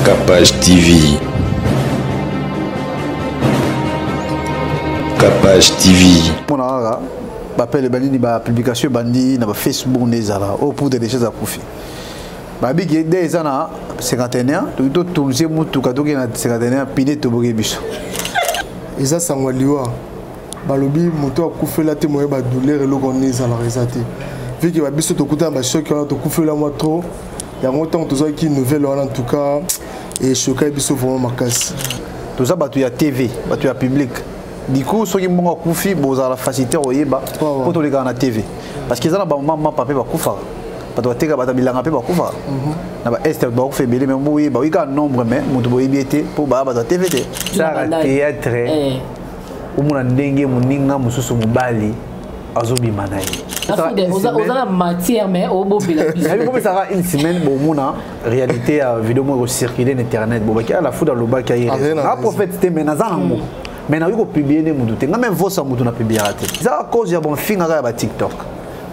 Capage TV. Capage TV. Mona kaka bapele banini ba publication ebandi na ba Facebook nde ezala oyo poudre de chaise akufi babiki nde eza na 51 toki totournise motuka toki na 51 pine toboki biso eza sango ya liwa balobi moto akufela te moye badouleur eloko wana ezalaka eza te vu que babiso tokutana bachoc wana tokufela mwa trop yango ntango tozwaki nouvelle wana en tout cas eshokaki biso vraiment makasi toza bato ya tv bato ya public du coup soki mbongo akufi bozala facilité koyeba mpo tolekaka na tv parce que eza na bamama mapa mpe bakufaka bato bateka bato bilanga mpe bakufaka mhm. na baeste bato bakufa ebele me boyeba oyi kaka nombre me moto boyebi ye te mpo baya bato ya tv te saka théâtre eh. Omona ndenge moninga mosusu mobali azobima na ye oza na matière mais obobela biso une semaine bomona réalité ya video moko ekocircule na internet bobaki ala fuda alobaki aye a prophète te mais naza nango mais nakoki kopublie nde motu te nga meme vosa motu na publiaka te eza à cause ya bonfinga kaka ya batiktok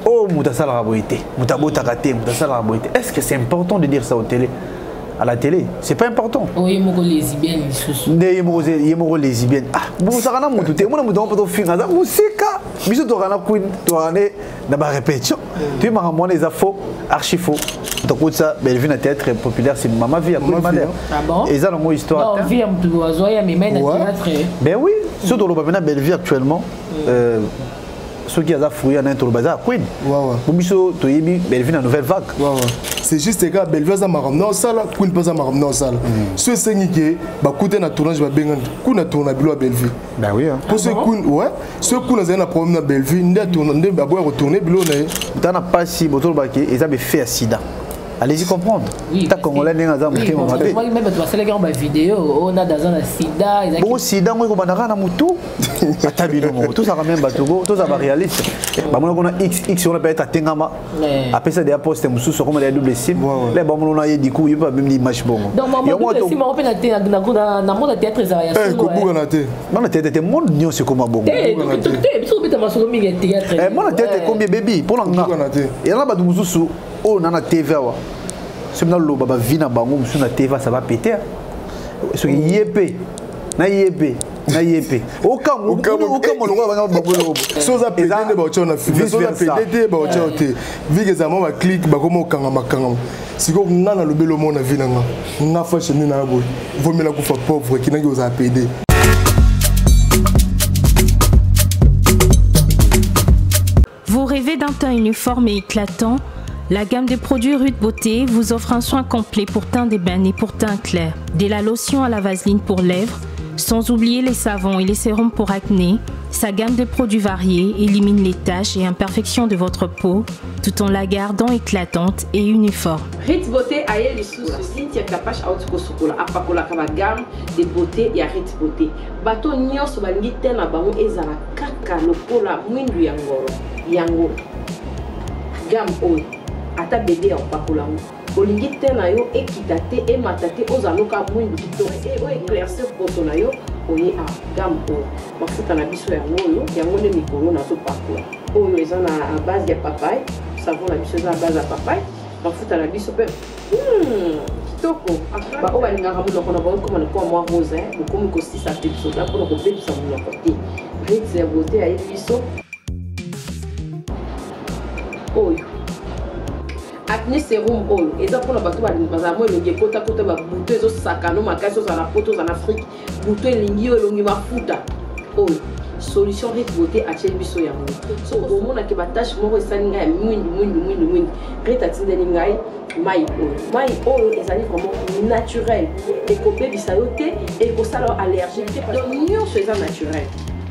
oyo oh, moto asalaka boye te moto abotaka te moto asalaka boye te est ce que c'est important de dire ça au télé à la télé c'est pas important oye oh, moko lesbienne lisusu nde ye moko ye moko lesbienne ah bosaka na motu te omona motu yango mpo tofinga aza mosika biso tokaka na queen tokaka nde na barépétition mm. toye makambo wana eza faux archi faux tokotisa bellevue na théâtre populaire c'est mama vie ya queen mother ah eza nango histoire ben oui soki toloba mpena bellevue actuellement mm. euh, soki aza fruit ya nani toloba aza queen po biso toyebi bellevue na nouvelle vague c'est juste kaka bellevue aza makambo na osala queen mpe aza makambo na osala mm. so esengi ke bakute na tournage babengani kuna tourna bilo ya bellevue po so queen ouais so queen azali na problème na bellevue nde nde aboya kotourne bilo na ye ta na mpasi bozolobaki eza befe ya sida allez-y comprendre oui, ta congolais ndenge aza motema mabe bongo sida yango ekobanda kaka na motu ata bino moko tozalaka meme bato ko tozala baréaliste bamona kuna xx wana peut-être atengama apesa deya poste mosusu akoma deya double sim le bamona ona ye diku ye mpe abimdi image bongo kobukana te bana théâtre te monde nyonso ekoma bongo mona théâtre ekomi ebebi mpo na nga eza na bato mosusu oyo na na tv awa soki naloba bavi na bango mosusu na tv ça va péter soki ye mpe na ye mpe na ye mpe okamwa lokola banga bango lobo so oza pede nde baotya na filme so oza pede te baotya yo te vike ezala mwa baclike bakoma okangama kangama sikoyo nga nalobeli omona vi na nga nga fashe nde na boye vomela kufa pauvre kinaki ozala pede Vous rêvez d'un teint uniforme et éclatant La gamme de produits Ruth Beauté vous offre un soin complet pour teint d'ébène et pour teint clair. Dès la lotion à la vaseline pour lèvres, sans oublier les savons et les sérums pour acné, sa gamme de produits variés élimine les taches et imperfections de votre peau tout en la gardant éclatante et uniforme. Ritz Beauté aye lisusu Cynthia Kapash auti kosukola apakolaka ba gamme de beauté ya Ritz Beauté. Bato nyonso balingi teint na bango ezala kaka lokola mwindu ya ngolo yango gamme oyo ata bebe ya kopakola yango olingi te na yo ekita te emata te ozala loka mwindu kitoko e oyo eclaircir poso na yo oye a gamme oyo mafuta na biso yango oyo yango nde mikolo nazopakola oyo eza na base ya papaye savon na biso eza na base ya papaye mafuta na biso mpe hmm, kitoko baoyo balingaka monoko na bango ekoma lokola mwa rose bokomi kosisa pepsoda mpona kobebisa monoko te ritz ya beauté ayebi biso oyo acne serum oyo eza mpona bato bazala mwa elongi ekotakota babuto ezosakano makasi ozala na poto ozala na afrike buto elingi yo elongi mafuta oyo solution rit beauté atieli biso yango so omonake batache moko esali ngai ya mwindu mwindu mwindu mwindu rit atindeli ngai mai oyo mai oyo ezali vraiment naturel ekobebisa yo te ekosala yo allergique te donc nyonso eza naturel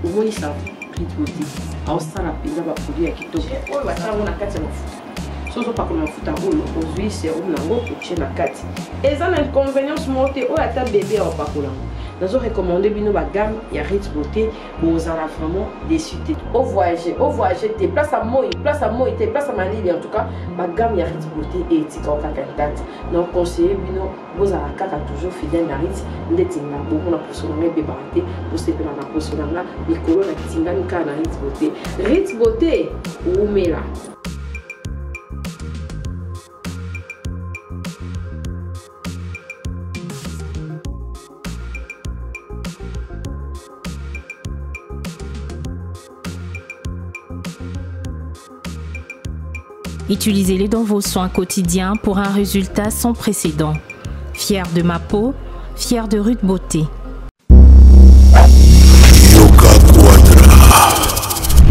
omoni savon rit beauté aosala mpenza baproduit ya kitoko oyo batya yango na kati ya mafuta soki ozopakola mafuta oyo ozwi serum na yango otie na kati eza na inconvenience moko te oyo ata bebe ya opakola yango nazo recommande bino bagamme ya rit beauté bozala vraiment déçu te ovoyage ovoyage te place ya moi place ya moi te place ya malili en tout cas bagamme ya rit beauté etika kaka intact na conseille bino bozala kaka toujours fidèle na rit ndeti nga bomona poso na nga ebebaka te bosepela na poso na nga mikolo natingami kaka na rit beauté rit beauté wumela Utilisez-les dans vos soins quotidiens pour un résultat sans précédent. Fier de ma peau, fier de Ruth Beauté.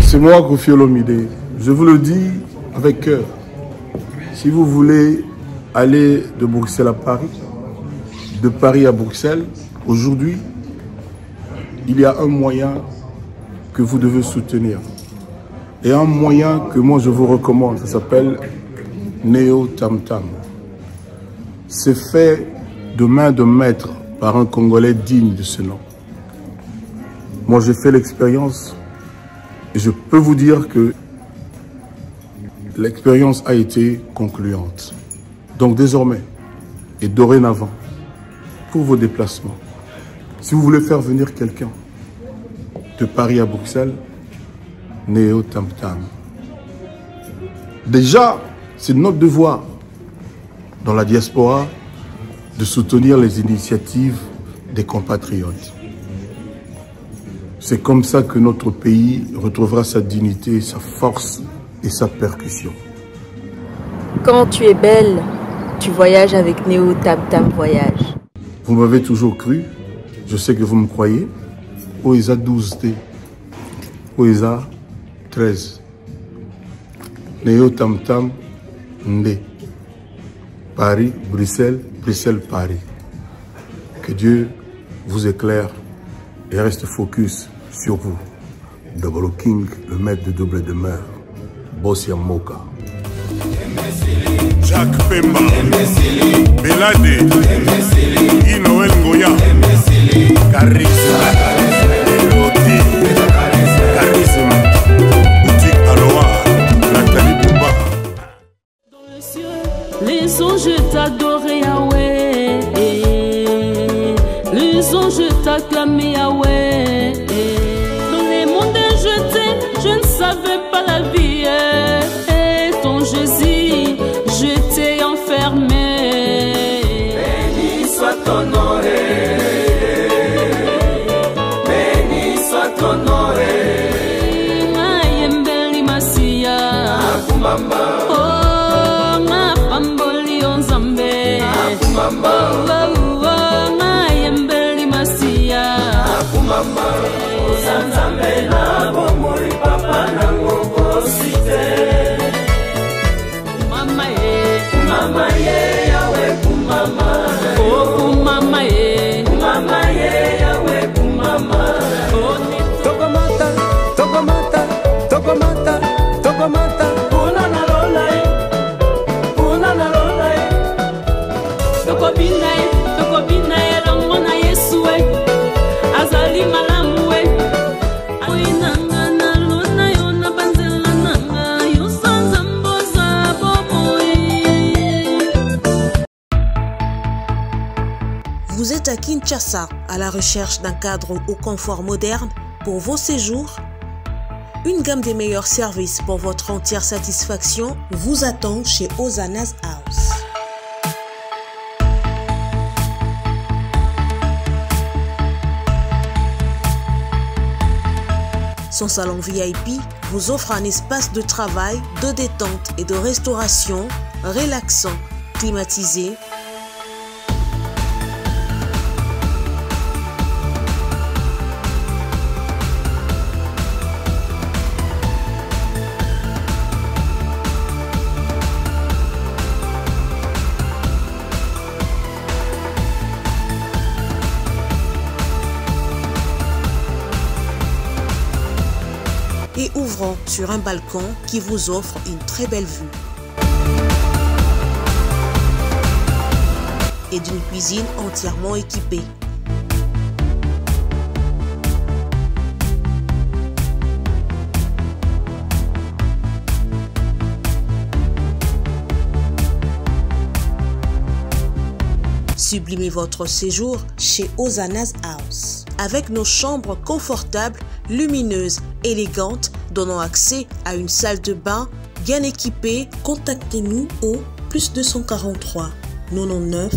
C'est moi, Kofi Olomide. Je vous le dis avec cœur. Si vous voulez aller de Bruxelles à Paris, de Paris à Bruxelles, aujourd'hui, il y a un moyen que vous devez soutenir. Et un moyen que moi je vous recommande, ça s'appelle Neo Tam Tam. C'est fait de main de maître par un Congolais digne de ce nom. Moi j'ai fait l'expérience et je peux vous dire que l'expérience a été concluante. Donc désormais et dorénavant, pour vos déplacements, si vous voulez faire venir quelqu'un de Paris à Bruxelles, Néo Tam Tam. Déjà, c'est notre devoir dans la diaspora de soutenir les initiatives des compatriotes. C'est comme ça que notre pays retrouvera sa dignité, sa force et sa percussion. Quand tu es belle, tu voyages avec Néo Tam Tam Voyage. Vous m'avez toujours cru, je sais que vous me croyez. Oesa 12T, Oesa 13. Néo Tam Tam Ndé. Paris, Bruxelles, Bruxelles, Paris. Que Dieu vous éclaire et reste focus sur vous. Double King, le maître de double demeure. Bossia Moka. Jacques Pemba, Belade, Inoël Ngoya, Charisme, Elodie, Charisme, Boutique Aloha, Nathalie Bouba. Dans le ciel, les anges t'adoraient, Yahweh. Les anges t'acclamaient, Yahweh. Dans les mondes jetés, je ne savais pas la vie. Ton Jésus, j'étais enfermé. Béni soit ton nom, béni soit ton nom. Ngayembeli Masiya, Akumama. Oh, ngapamboli Nzambe, Akumama. Oh, oh, ngayembeli Masiya, Akumama. Oza Nzambe na bomoi, papa nango kosi te. Mama ye, Mama ye, Yahweh kumama. Oh, kumama ye, Mama ye, Yahweh kumama. Oh, Tokomata, tokomata, tokomata, tokomata. Kuna na lola ye, kuna na lola ye. Tokobina ye, tokobina ye elongo na Yesu e, azali malamu e. Oyi nanga nalona yo na banzela nanga, yo so Nzambe oza bomoi. Vous êtes à Kinshasa, à la recherche d'un cadre au confort moderne pour vos séjours? Une gamme des meilleurs services pour votre entière satisfaction vous attend chez Ozana's House. Son salon VIP vous offre un espace de travail, de détente et de restauration relaxant, climatisé, et ouvrant sur un balcon qui vous offre une très belle vue. Et d'une cuisine entièrement équipée. Sublimez votre séjour chez Ozana's House. Avec nos chambres confortables, lumineuses, élégantes, donnant accès à une salle de bain bien équipée, contactez-nous au plus 243 99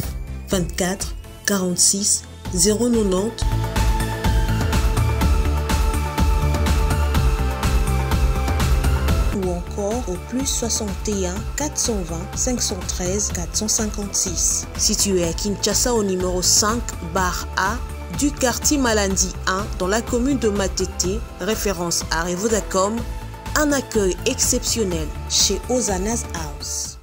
24 46 090 ou encore au plus 61 420 513 456. Situé à Kinshasa au numéro 5 bar A du quartier Malandi 1 dans la commune de Matete, référence à Revodacom, un accueil exceptionnel chez Ozana's House.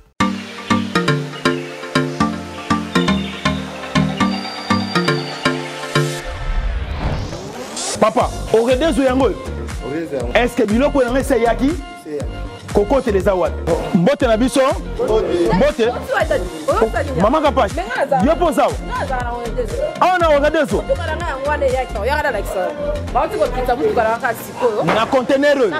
Papa, oredezo yango oyo est ce que biloko yango esi eyaki kokotela eza wapi mbote na biso mbote mama kapash yo mpo ozawa awa na oredezo na contener oyo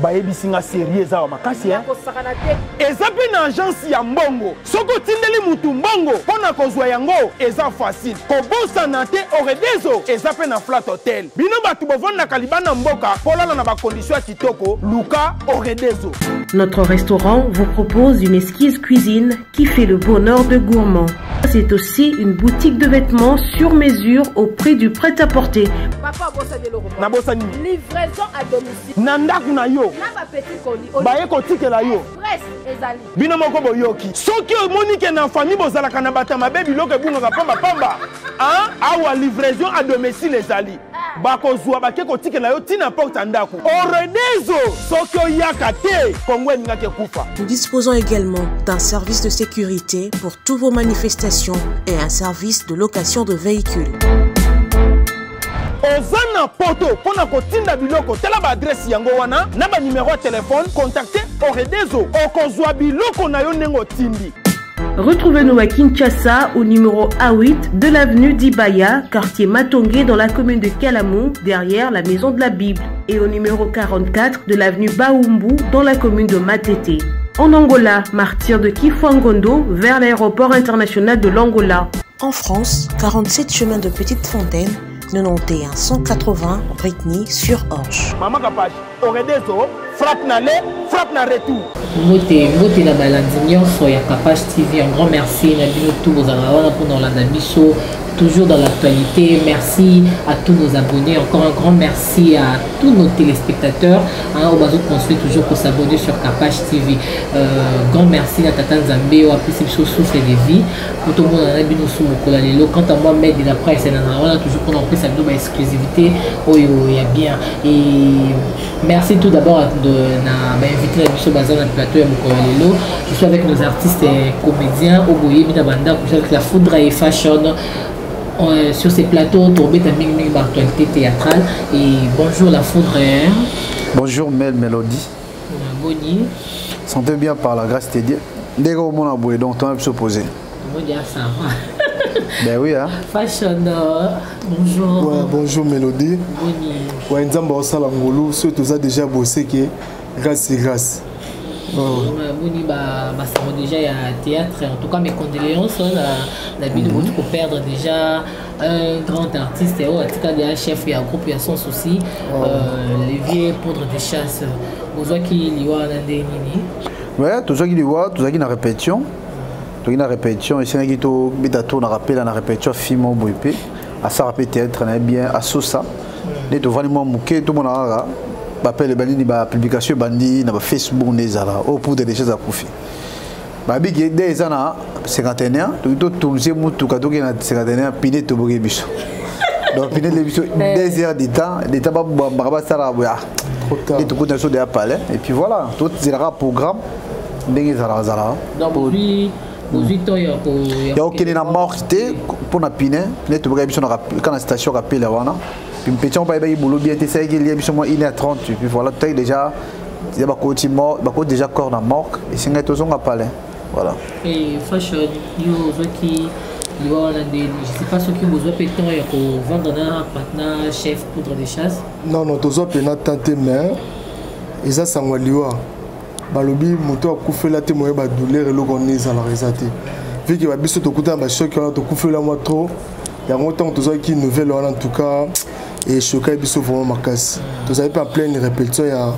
Bayebisi nga serie eza awa makasi hein. Nakosakana te. Eza pe na agence ya mbongo. Soki otindeli mutu mbongo po na kozua yango eza facile. Kobosana te Oredezo eza pe na Flat Hotel. Bino batu bovandaka libanda mboka po olala na ba conditions ya kitoko luka Oredezo. Notre restaurant vous propose une esquisse cuisine qui fait le bonheur de gourmands. C'est aussi une boutique de vêtements sur mesure au prix du prêt-à-porter. Papa abosani eloko moko. Nabosani. Livraison à domicile. Na ndako na yo. Na ba petit colis. Baye kotikela yo. Express ezali. Bino moko boyoki. Soki omoni ke na famille bozalaka na bato ya mabe biloko ebungaka pamba pamba. Hein? Awa livraison à domicile ezali. Bakozwa bake kotikela yo ti na porte ya ndako. Oredezo soki oyaka te Congo elingaki ekufa. Nous disposons également d'un service de sécurité pour toutes vos manifestations et un service de location de véhicules. Oza na poto mpo na kotinda biloko, tala ba adresse yango wana na ba numero ya telefone, contacte Oredezo, okozwa biloko na yo ndenge otindi. Retrouvez-nous à Kinshasa au numéro A8 de l'avenue d'Ibaya, quartier Matongé dans la commune de Kalamu, derrière la maison de la Bible, et au numéro 44 de l'avenue Baumbu dans la commune de Matete. En Angola, martyr de Kifuangondo vers l'aéroport international de l'Angola. En France, 47 chemin de Petite Fontaine, 91 180 Brittany sur Orge. Maman Kapash, Oredezo, frappe na aller, frappe na retour. Mbote, mbote na balandi nyonso ya Kapash TV. Un grand merci na bino tout bozalaka wana mpona kolanda biso toujours dans l'actualité. Merci à tous nos abonnés. Encore un grand merci à tous nos téléspectateurs. Hein, au bazo construit toujours pour s'abonner sur Kapash TV. Euh, grand merci à Tata Nzambe, au apesi biso souffle de vie. Po tomona na bino su mokolo ya lelo. Quant à moi, Med de la presse, na wana toujours mpona kopesa bino ba exclusivité oyo ya bien. Et merci tout d'abord na ba invité na biso baza na plateau ya mokolo ya lelo. Je suis avec nos artistes et comédiens oyo boyebi na bandako, je suis avec la Foudre et Fashion. Euh, sur ces plateaux, tobeta mingi mingi ba actualité théâtrale. Et bonjour la Foudre. Bonjour Mel Mélodie. Boni. Santé bien par la grâce de Dieu. Ndenge omona boye donc toza biso posé. ça va. Ben oui hein. Fashion euh, bonjour. Ouais, bonjour Mélodie. Boni. Ouais, Nzambe osala ngolu, soki toza déjà bossé que grâce c'est grâce. Boni ba basango déjà ya théâtre en tout cas mes condoléances na na bino boti ko perdre déjà un grand artiste oyo atika déjà chef ya groupe ya sans souci euh, levier poudre de chasse bozwaki liwa wana nde nini Ouais, tozwaki liwa, tozalaki na répétition. Tozalaki na répétition, esengaki tobeta tour na rappel na répétition film moko boye mpe asala mpe théâtre na ye bien asosa nde tovandi mwa moke tomona kaka bapele banini bapublication ebandi na bafacebook nde ezala oyo poudre de chaise akufi babiki nde eza na 51 toki totourne motuka tokende na 51 pine etoboki biso donc pine ele biso 2 heures du temps leta babambaka basalaka boye ah nde tokuta biso deya palais et puis voilà tozelaka programme ndenge ezalaka zalaka ya kokende na morgue te mpo na pine pine tobokaki biso kaka na station kapela wana puis mpetia moko bayebaki boulot bien te esalaki elia biso mwa 1 heure 30 puis voilà totaki déjà ya bakoti bakoti déjà corps na morgue esengaki tozonga palais voilà et fashion yo ozwaki liwa wana nde je sais pas soki bozwa mpe temps ya kovanda na na chef poudre de chasse non non tozwa mpena temps te mais eza sango ya liwa balobi moto akufela te moye badouleur eloko wana ezalaka eza te vu ke babiso tokutana bachoki wana tokufela mwa trop yango ntango tozwaki nouvelle wana en tout cas eshokaki biso vraiment makasi tozali mpe en pleine répétition ya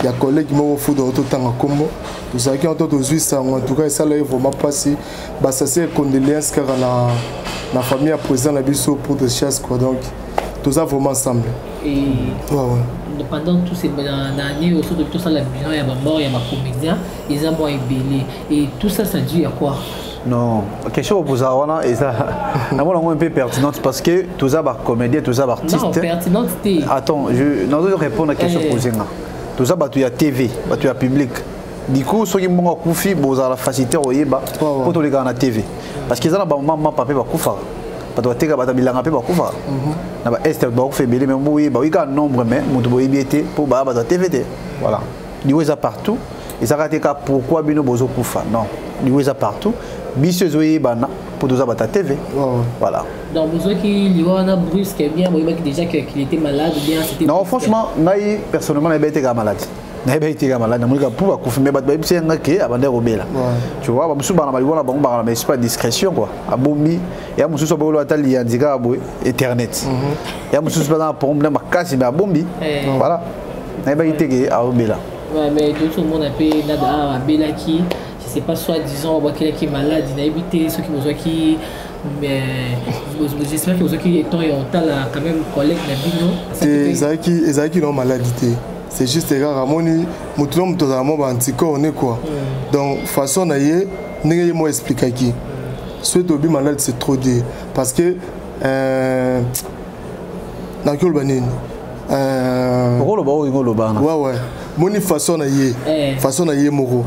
ya collègue moko foudre totanga nkombo tozalaki wana to tozwi sango en tout cas esalaki vraiment mpasi basasi ya condoléance kaka na, na famille ya président na biso pour de chasse quoi donc toza vraiment ensemble Et ouais, ouais. Pendant tout ces na année oyo, soki tosala bilan ya bamort ya bacomédien, eza mwa ebele. Et tout ça, ça dû à quoi? Non, question opozala wana eza, namona yango un peu pertinente parce que toza bacomédien, toza baartiste. Non, pertinente te. Attends, je nazo répondre à question posée nga. Toza bato ya TV, bato ya public. Du coup, soki mbongo akufi, bozala facilité koyeba mpo tolekaka na TV, parce que eza na bamama pape bakufaka, bato bateka, bato bilanga mpe bakufaka na baeste, bakufa ebele. Mais boyeba oyi kaka nombre, mais moto boyebi ye te mpo baya bato ya TV te. Voilà, liwa eza partout, ezalaka te kaka pourquoi bino bozokufa. Non, liwa eza partout, biso ezoyebana mpo toza bato ya TV. Voilà. Donc bozwaki liwa wana brusque, bien boyebaki déjà qu'il était malade ou bien c'était Non, franchement, ngai personnellement nayebi ete kaka malade, nayebi ete kaka malade. Namoni kaka mpo bakufi, mais bato bayebisi yanga ke abandaki kobela. Tu vois, bamosusu bana baliwa na bango bakala, mais c'est pas discrétion quoi, abombi ya mosusu abokolo ata liyanzi kaka boye internet ya mosusu mpe aza na problème makasi, mais abombi. Voilà, nayebaki te ke aobela. Ouais, mais tout le monde mpe nada abelaki, je sais pas, soit disant babwakelaki malade, nayebi te soki bozwaki, mais j'espère que bozwaki étant ya otala quand même collègue na bino. Te, ezalaki no maladie te, c'est juste kaka amoni motu na moto azala mwa baanticorps ne quoi. Donc façon na ye, ndenge ye mo expliquaki, soki tobi malade, c'est trop dire, parce que nakoki oloba nini? Okoloba oyo oloba wana. Ouais, moni façon na ye, façon na ye moko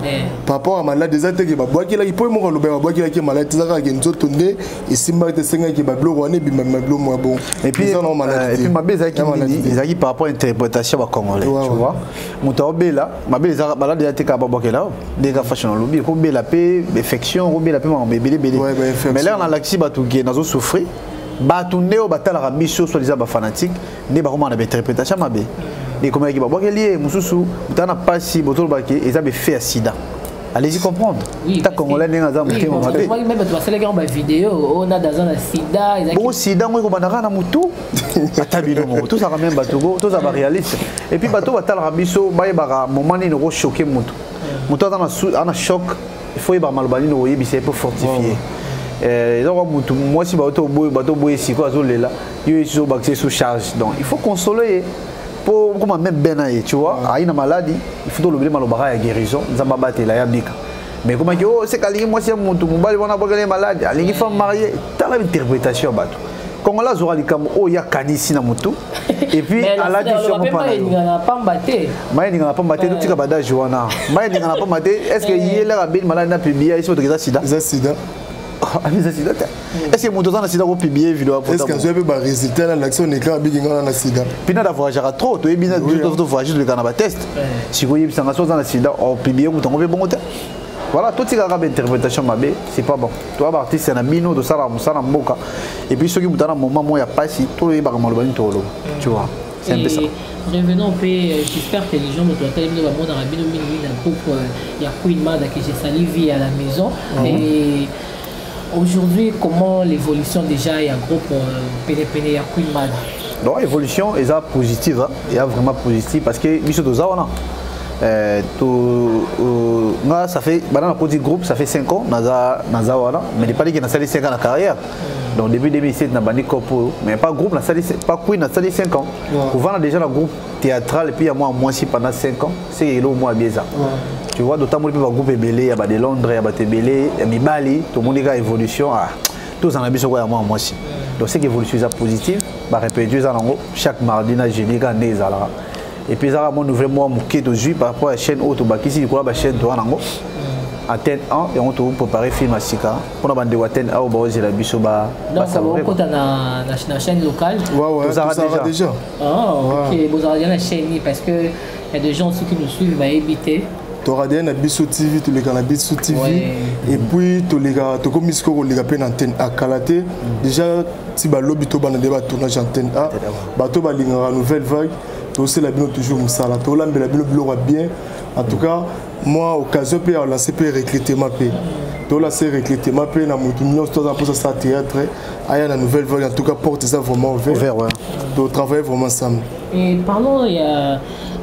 par rapport à malade eza te ke babwakelaki, mpo ye moko aloba babwakelaki malade te, eza kaka ke nzoto nde esimbaki te, esengaki babiloko wana ebimabima, biloko moko ya bon. Et puis, Eza na malade et te. puis mabe ezalaki Ya malade nini? te. Ezalaki par rapport à interprétation ya bacongolais. Ouais, Tu ouais. vois, moto aobela mabe eza malade eza te kaka babwakela o ndenge fashion alobi, ekobela mpe infection, okobela mpe makambo ebele ebele. Ouais, ba infection. Mais lere nalakisi bato ke nazosouffrir, bato nde oyo batalaka biso, soit disant bafanatique, nde bakomaka na bainterprétation mabe, ekomaki babwakeli ye. Mosusu moto aza na mpasi, bozolobaki eza befe ya sida. Allez-y comprendre. Oui, ta parce congolais ndenge aza motema mabe. Même bato basalaki yango bavideo oyo nada aza na sida, ezalaki Bongo sida yango ekobanda kaka na motu? Ata bino moko, tozalaka même bato ko tozala baréaliste. Et puis bato batalaka biso bayebaka moment nini okochoke motu. Moto aza na choc, il faut yebaka maloba nini okoyebisa ye mpo fortifier. Eza kwa motu mwasi, bato boye sikoyo azolela yo, ye obakisa ye sous charge. Donc il faut consoler ye po koma même ben na ye, tu vois, ayi na maladi, il faut tolobele malobaka ya guérison, Nzambe abatela ya bika. Mais komaki o seka alingi mwasi ya motu, mobali wana abwakeli ye maladi, alingi femme mariée. Tala interprétation ya bato kongola, azwaka likambo oyo ya kanisi na motu et puis Mais alati aloba yango mpe mpa na mai yo. elingaka na pamba te. Mai elingaka pamba te, totika badage wana, mai elingaka na pamba te. Est ce que ye laka abeli maladi na publie esi bato eza sida? Eza sida. Eza sida te. Est ce que moto aza na sida kopublie video? Est ce que azwi mpe barésultat na l'action écran, abiki nga na sida? Mpina na voyageaka trop, toyebi na Oui, to voyage, toleka na batest. Sikoyo oyebisanga so oza na sida, opublie moto yango mpe bongo te. Voilà, totikaka bainterprétation mabe, c'est pas bon. Toya baartiste na bino, tosalaka mosala na mboka. Et puis soki moto aza na moment moko ya pasi, toyebaka maloba nini tokoloba, tu vois, c'est un peu ça. Et revenons un peu, j'espère que les gens me doivent bino bamonaka bino mingi na groupe ya Queen Mada, que j'ai sali vie à la maison. Et aujourd'hui, comment l'évolution déjà ya groupe pene pene ya Queen Mada? Donc évolution eza positive, hein. Eza vraiment positive parce que biso toza wana, nga ça fait bana nakoti groupe, ça fait 5 ans naza wana, mais pas que nasali 5 ans na carrière. Donc depuis 2007 nabandi cop oyo, mais pas groupe nasali, pas Queen nasali 5 ans. Kovanda déjà na groupe théâtral et puis ya mwa mwasi pendant 5 ans, c'est eloko mwa bien eza, tu vois. Totamboli mpe bagroupe ebele ya bade Londres, ya bato ebele ya mibali, tomoni kaka évolution. Ah, tozala na biso kwa ya mwa mwasi. Donc c'est qu'évolution eza positive, barépétition eza nango chaque mardi na jeudi kaka nde ezalaka. Et puis ezalaka mwa nouvelle mwa moke tozwi par rapport ya chaîne oyo tobakisi likolo ya bachaîne toza nango, Antenne 1. Yango topréparé film ya sika mpona bandeko Antenne 1 oyo baozela biso Donc basavoure, quoi. bokota na chaîne locale? Ouais, Tozalaka tozalaka déjà. déjà. Ah, ok, bozalaka déjà na chaîne, parce que y a des gens aussi qui nous suivent bayebi te. Toradia na Biso TV, toleka na Biso TV. Et puis toleka, tokomi sikoyo koleka mpe na Antenne A kala te. Déjà ti balobi tobanda nde batournage Antenne A. Bato balingaka Nouvelle Vague, tosela bino toujours mosala, tolambela bino biloko ya bien. En tout cas, moi occasion mpe ya lancer mpe recrutement, mpe tolancer recrutement mpe na motu nyonso toza mposa sa théâtre, aya na Nouvelle Vague. En tout cas, porte eza vraiment ouvert. Ouvert, ouais. Totravaille vraiment ensemble. Et parlons, il y a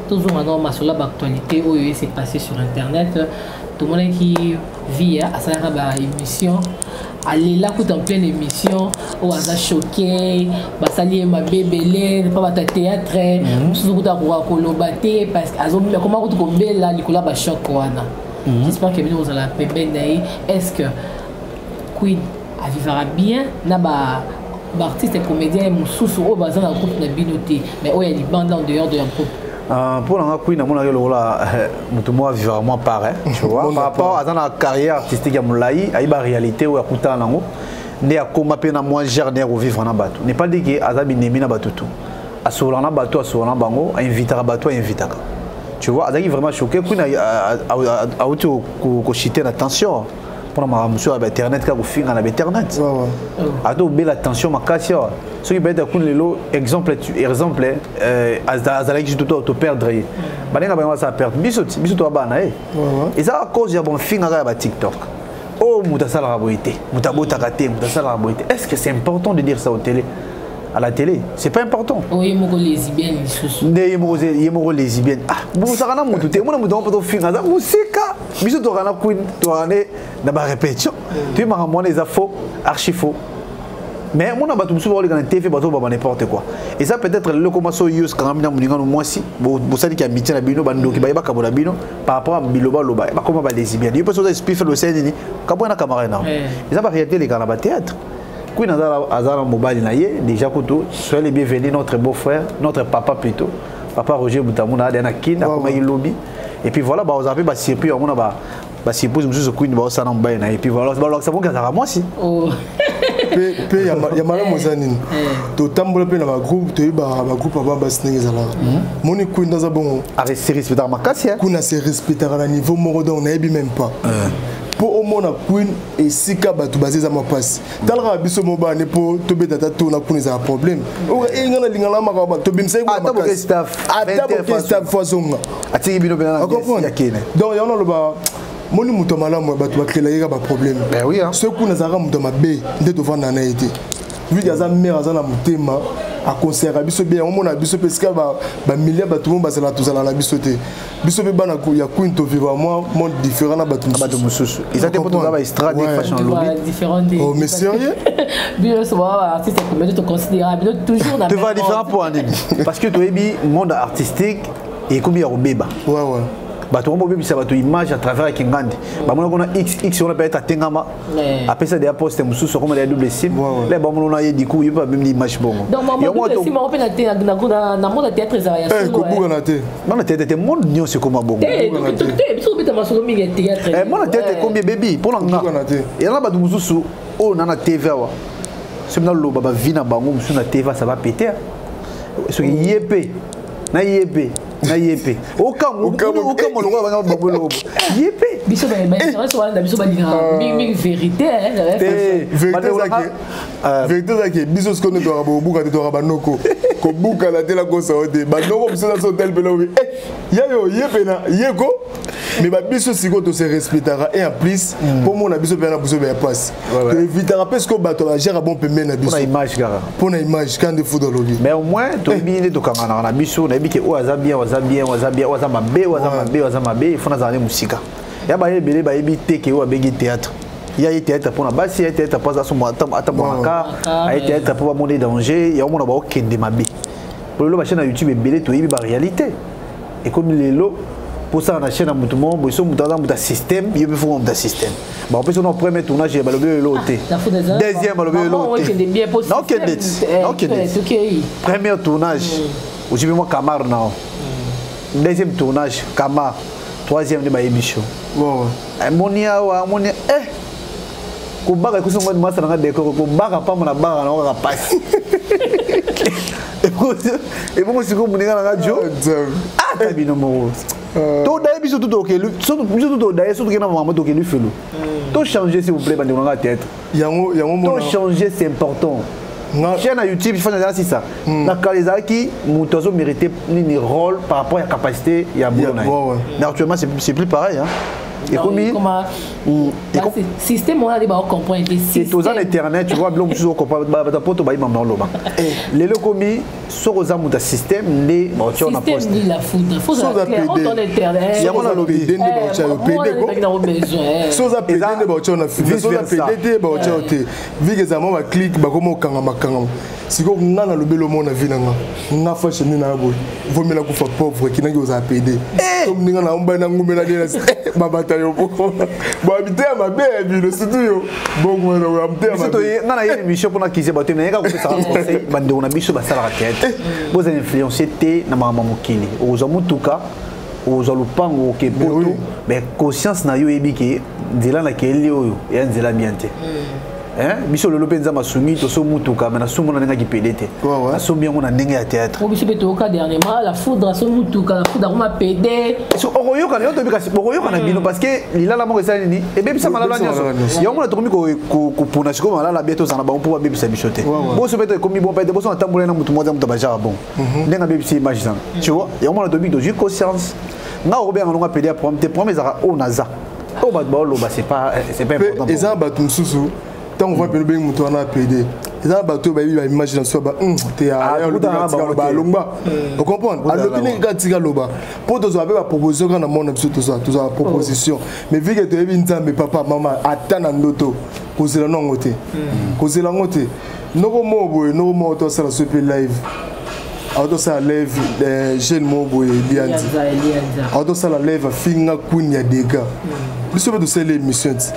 toujours maintenant masolo d'actualité oyo s'est passé sur internet. Tout le monde qui vit asalaka ba émission. Alela kuta en pleine émission oyo aza choqué, basali ye mabe ebele mpa bato ya théâtre mosusu kuta akoka koloba te parce que akoma kutu kobela likolo ya bachoc wana. J'espère que bino kozala pembeni na ye. Est ce que Queen avivaka bien na ba baartiste comédien mosusu oyo baza na groupe na bino te, mais oyo ya libanda, en dehors de ya groupe? Mpo na nga, Queen amonaki lokola moto moko avivaka mwa part, hein, tu vois, par rapport aza na carrière artistique ya molai, ayeba réalité oyo akutana nango nde akóma mpe na mwa genre ya kovivre na bato. N'est pas dit ke aza binemi na bato tu. Asololaka na bato, asololaka na bango, ainvitaka bato, ainvitaka, tu vois. Azalaki vraiment choqué. Queen auti kochite na tension mpona makambo mosusu ya bainternet, kaka kofinga na bainternet, ata obela tension makasi awa. Soki peut-être kuna lelo, exemple, exemple, azalaki surtout toperdre ye, baninga bango basala perdre biso ti biso toya bana ye. Eza à cause ya bonfinga kaka ya batiktok oyo moto asalaka boye te, moto abotaka te, moto asalaka boye te. Est ce que c'est important de dire ça au télé, à la télé? C'est pas important. Oyo moko lesbienne lisusu. Nde ye moko lesbienne. Ah, bosaka na motu te, omona moto yango mpo tofinga aza mosika. Biso tokaka na Queen, tokaka nde na barépétition, toyebi makambo wana eza faux, archi faux. Mais mona bato mosusu bakoleka na TV, bazobaba n'importe quoi. Eza peut-être lelo koma so yo kangami na moningano mwasi, bosaliki amitié na bino, bandoki bayebaka na bino par rapport à bilobaloba, bakoma balesbienne. Yo mpe soza esprit faible, osali nini? Kabwana na camarade na eza baréalité elekaka na bathéâtre. Queen aza na mobali na ye déjà. Kutu soyez les bienvenus, notre beau frère, notre papa plutôt, papa Roger Butamuna adia na Kin, akomaki lobi. Et puis voilà, bazala mpe basurprise yango na basurprise mosusu Queen baosala na mobali na ye. Et puis voilà, balakisa bongi azalaka mwasi. Mpe ya malamu eza nini? Totambola mpe na bagroupe, toyebaka bagroupe aba basi ndenge ezalaka. Moni Queen aza bongo. Se respectaka makasi. Kuna se respectaka na niveau moko, donc nayebi même pas mpo omona Queen esika bato baza, eza mapasi. Talaka biso mo bane mpo tobeta ta tona kuna, ezala problème. Nga nalingana makambo tobimisaki ata boke staff fo azonga. Atiki bino mpe. Donc yango naloba, moni moto ya malamu, bato bakelaki kaka baproblème. Soki kuna azalaka moto ya mabe nde tovanda na ye te. Vu aza mare, aza na motema, akonseyaka biso bien. Yango mona biso mpe esika bamilia bato mo bazala, tozala na biso te. Biso mpe bana ya Queen tovivre mwa monde différent na bato. Bato mosusu eza te mpo toza baestrade fashion lobi. Oh, mais sérieux. Bino nyonso baa baartiste comédien, toconsidéra bino toujours na Tova différent mpo nini? Parce que toyebi monde artistique ekomi ya kobeba. Bato bango bobebisa bato image à travers ya kingandi. Bamona kuna xx wana peut-être atengama, apesa deya poste mosusu, akoma deya double sim le bamona na ye. Du coup ye mpe abembi image bongo. Donc double sim moko mpe na monde ya théâtre ezala ya solo? Kobukana te. Monde ya théâtre te, monde nyonso ekoma bongo. Te, biso kobeta masolo mingi ya théâtre. Monde ya théâtre ekomi ebebi. Mpo na nga, eza na bato mosusu oyo na TV awa, soki naloba bavi na bango mosusu na TV, ça va péter. Soki ye mpe na ye mpe na ye mpe okamwa lokola banga babolobo ye mpe. Biso bainteresse wana na biso balingaka mingi vérité. Vérité ezaki biso sikoyo nde toyaka bobuka te, toyaka banoko kobukana te, nakosa yo te. Banoko biso na so hotel mpena obi yayo ye mpena ye ko, mais babiso sikoyo tose respectaka. Et en plus mpo mona biso mpena na biso ya pasi, toevitaka mpe sikoyo bato bagere bon pembeni na biso. Mpona image kaka. Mpona image kaka nde fuda olobi. Mais au moins toyebi nde tokanganaka na biso. Nayebi ke oyo aza bien, oyo aza bien, oyo aza bien, oyo aza mabe, oyo aza mabe, oyo aza mabe. Il faut nazala nde mosika ya baye ebele. Bayebi te ke oyo abengi théâtre ya ye théâtre mpona basi, ya ye théâtre mpo aza somo ata mwanaka, aye théâtre mpo bamona danger ya omona baokende mabe. Po lelo bachaîne na YouTube ebele, toyebi baréalité ekomi lelo. Mposala na chaîne ya motu moko boye, so moto aza moto ya système, ye mpe fonga moto ya système, bakopesa no premier tournage, balobi lelo te, deuxième balobi lelo te, naokende ti naokende ti. Premier tournage ozwi mpe mwa camar nao, deuxième tournage camar, troisième nde bayebi sho amoni awa, amoni eh kobaka ekusi ngo masa nanga décor, kobaka pambo na baka nango kaka pasi. Ebongo sikoyo moninga nanga jo ata bino moko todaye biso tu tokelu biso tu todaye so tokenda mama tokelu felo. To changer, s'il vous plaît, bandeko nanga théâtre. Yango yango. To changer, c'est important. Chaîne na YouTube fana ezala sisa na kala, ezalaki moto azomérite nini rôle par rapport ya capacité ya boulot na ye. Mais actuellement c'est plus pareil, hein. Ekomi système wana nde baocomprendre te. Toza na internet, tu vois, biloko mosusu ocomprendre, bato poto bayima na oloba. Lelo ekomi soki oza moto ya système nde baotia na poste. Yango nalobi so oza pede nde baotia na filme, so oza pede te baotia te. Vike ezala mwa baclique, bakoma okangama kangama. Sikoyo nga nalobeli omona vi na nga nga fashe nde naa boye, vomela kufa pauvre kinaki ozala pede to ndinga na mobali na ngumela nde babata yo babite ya mabe ya bino, surtout yo bongo ya mte ya mabe. Nga na ye émission mpona kize bato, nayeka kopesaka conseil bandeko na biso basalaka théâtre: bozala influence te na makambo ya mokili. Okozwa motuka, okozwa lopango, oke poto, mais conscience na yo oyebi ke nzela nakeli oyo eya nzela bien te. Biso lelo mpe Nzambe asungi, toso mutuka, me nasombi na ndenge akipede te, nasombi yango na ndenge ya théâtre. Biso mpe toyoka dernièrement la foudre aso mutuka, la foudre akoma pede. Okoyoka yo toyebi, kasi bokoyoka na bino parce que lilala moko esali nini, ebebisa malala nyonso. Yango mona tokomi kopona sikoyo malala bie, tozala na bango mpo babebisa biso te. Boso mpe ekomi bon pete, boso natambola na motu moko, moto bajaka bon ndenge abebisi image zanga, tu vois. Yango mona toyebi, tozwi conscience. Nga okobenga nonga pede ya problème te, problème ezalaka oyo naza, oyo bato baoloba, c'est pas important. Eza na bato mosusu, ntango va pene obengi moto wana pede, eza na bato oyo bayebi baimage na so ba te alongba, ocomprendre, alobi ndenge kaka tika loba mpo tozwa mpe baproposition kaka na mona biso, tozwa baproposition. Mais vu que toyebi Nzambe, papa mama, ata na ndoto kozela nango te, kozela yango te. Noko moko boye, noko moko tosala so mpe live, autosala live, jeune moko boye Lianzi autosala live, afinga Queen ya dega. Biso mpe tosali émission ti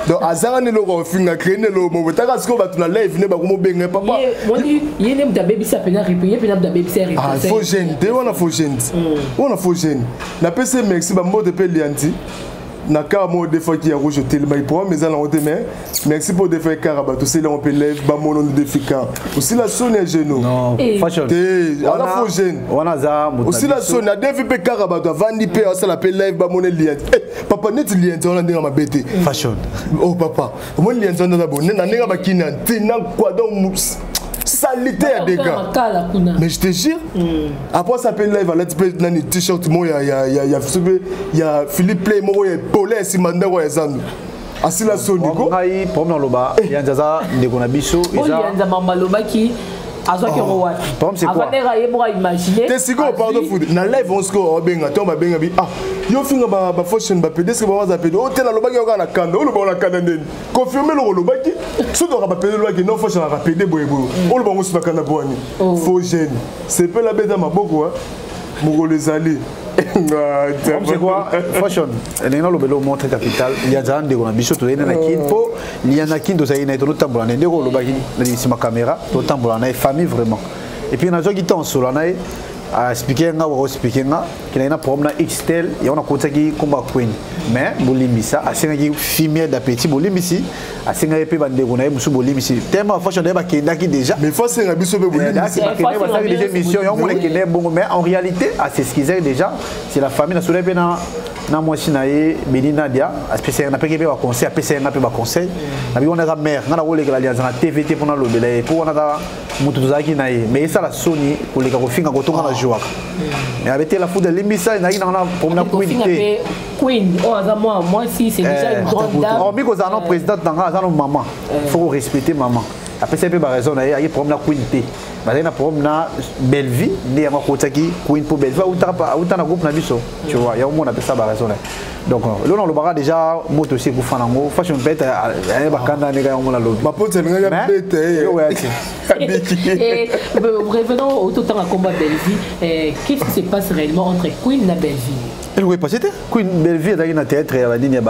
donc azanga nde eloko akofinga, crée nde eloko moko taka. Sikoyo bato na live nde bakomobenga papa. Ye nde moto abebisa mpena, ye mpena moto abebisa. Faux jeune te wana, faux jeune te wana, faux jeune. Napesi merci, bambote mpe Lianzi na kar moko defaki ya rouge otelemaki, programme eza nango te, mais merci mpo defaki kara bato osali yango mpe live, bamono nde defi kar osila soni ya geno te, aza faux jeune. Wana aza. Osila soni, adefi mpe kaka bato avandi mpe asala mpe live, bamona Lianzi. Papa, neti Lianzi wana ndenge mabe te. Fashion. Oh papa, omoni Lianzi wana aza bo na ndenge bakini ya ntina quoi, donc salité ya dégâts, mais je te jure. Après ça mpe live alati mpe nani, t-shirt moko ya mpe ya Philippe Play moko ya epole ya nsima ndako ya zandu, asila soni ko. Ngai problème naloba, Lianzi aza ndeko na biso. Lianza mama alobaki azwaki yango wapi? Problème, c'est quoi? Avandeka ye moko aimagine. Te, sikoyo pardon, food na live on, sikoyo obenga ntango babenga bi: "Ah, yo finga bafashion bapede, eske bawaza pede o te?" Nalobaki yo kaka na kanda, oloba na kanda ndeni, confirme eloko olobaki. Soki toka bapede, olobaki non, fashion aka pede boyeboye, oloba ngo so na kanda bwani. Faux jeune sepela, beta maboko, mokolo ezali. C'est quoi, fashion ndenge nalobela omontre capital. Lianza aza ndeko na biso, tozali na Kini mpo lia na Kini, tozali na ye, tozotambola na ye ndenge olobaki na nsima caméra, totambola na ye famille vraiment. Et puis nazwaki temps osola na ye, aexpliquer nga, wakoexpliquer nga kenaki na problème na xtel, yango nakotisaki nkombo ya Queen, mais bolimbisa, asengaki fumier d'appétit bolimbisi, asengaki mpe bandeko na ye mosusu bolimbisi tellement fashion na ye bakendaki déjà. Mais faut asenga biso mpe bolimbisi. Bakendaki, basalaki déjà émission yango, mona ekende bongo, mais en réalité as'excusaki déjà. C'est la famille, nasolaki mpe na mwasi na ye Beni Nadia, apesaki, napeki mpe baconseil, apesaki nga mpe baconseil. Nabi wana aza mare, nga nakolekela Lianza na TV te mpona alobela ye, mpo wana aza moto tozalaki na ye, mais esala soni koleka kofinga kotonga na jouaka, mais abetela fuda limbisa, ezalaki nanga na problème na Queen te. Queen oyo aza mwa mwasi, c'est déjà une grande dame. Hormis kozala no présidente na nga, aza no mama, faut korespecter mama. Apesaki mpe baraison na ye, ayaki problème na Queen te, bazalaki na problème na Bellevie nde yango akotiaki Queen, mpo Bellevie auta na groupe na biso, tu vois. Yango mona apesa baraison na ye. Donc lelo nalobaka déjà moto osi ekufa nango, fashion peut-être aye bakanda ndenge yango mona lobi. Bapoti alingaki abeta ye. Revenons au totanga combat Bellevie, qu'est-ce qui se passe réellement entre Queen na Bellevie? Eloko epase te. Queen, Bellevie azalaki na théâtre ya banini, ya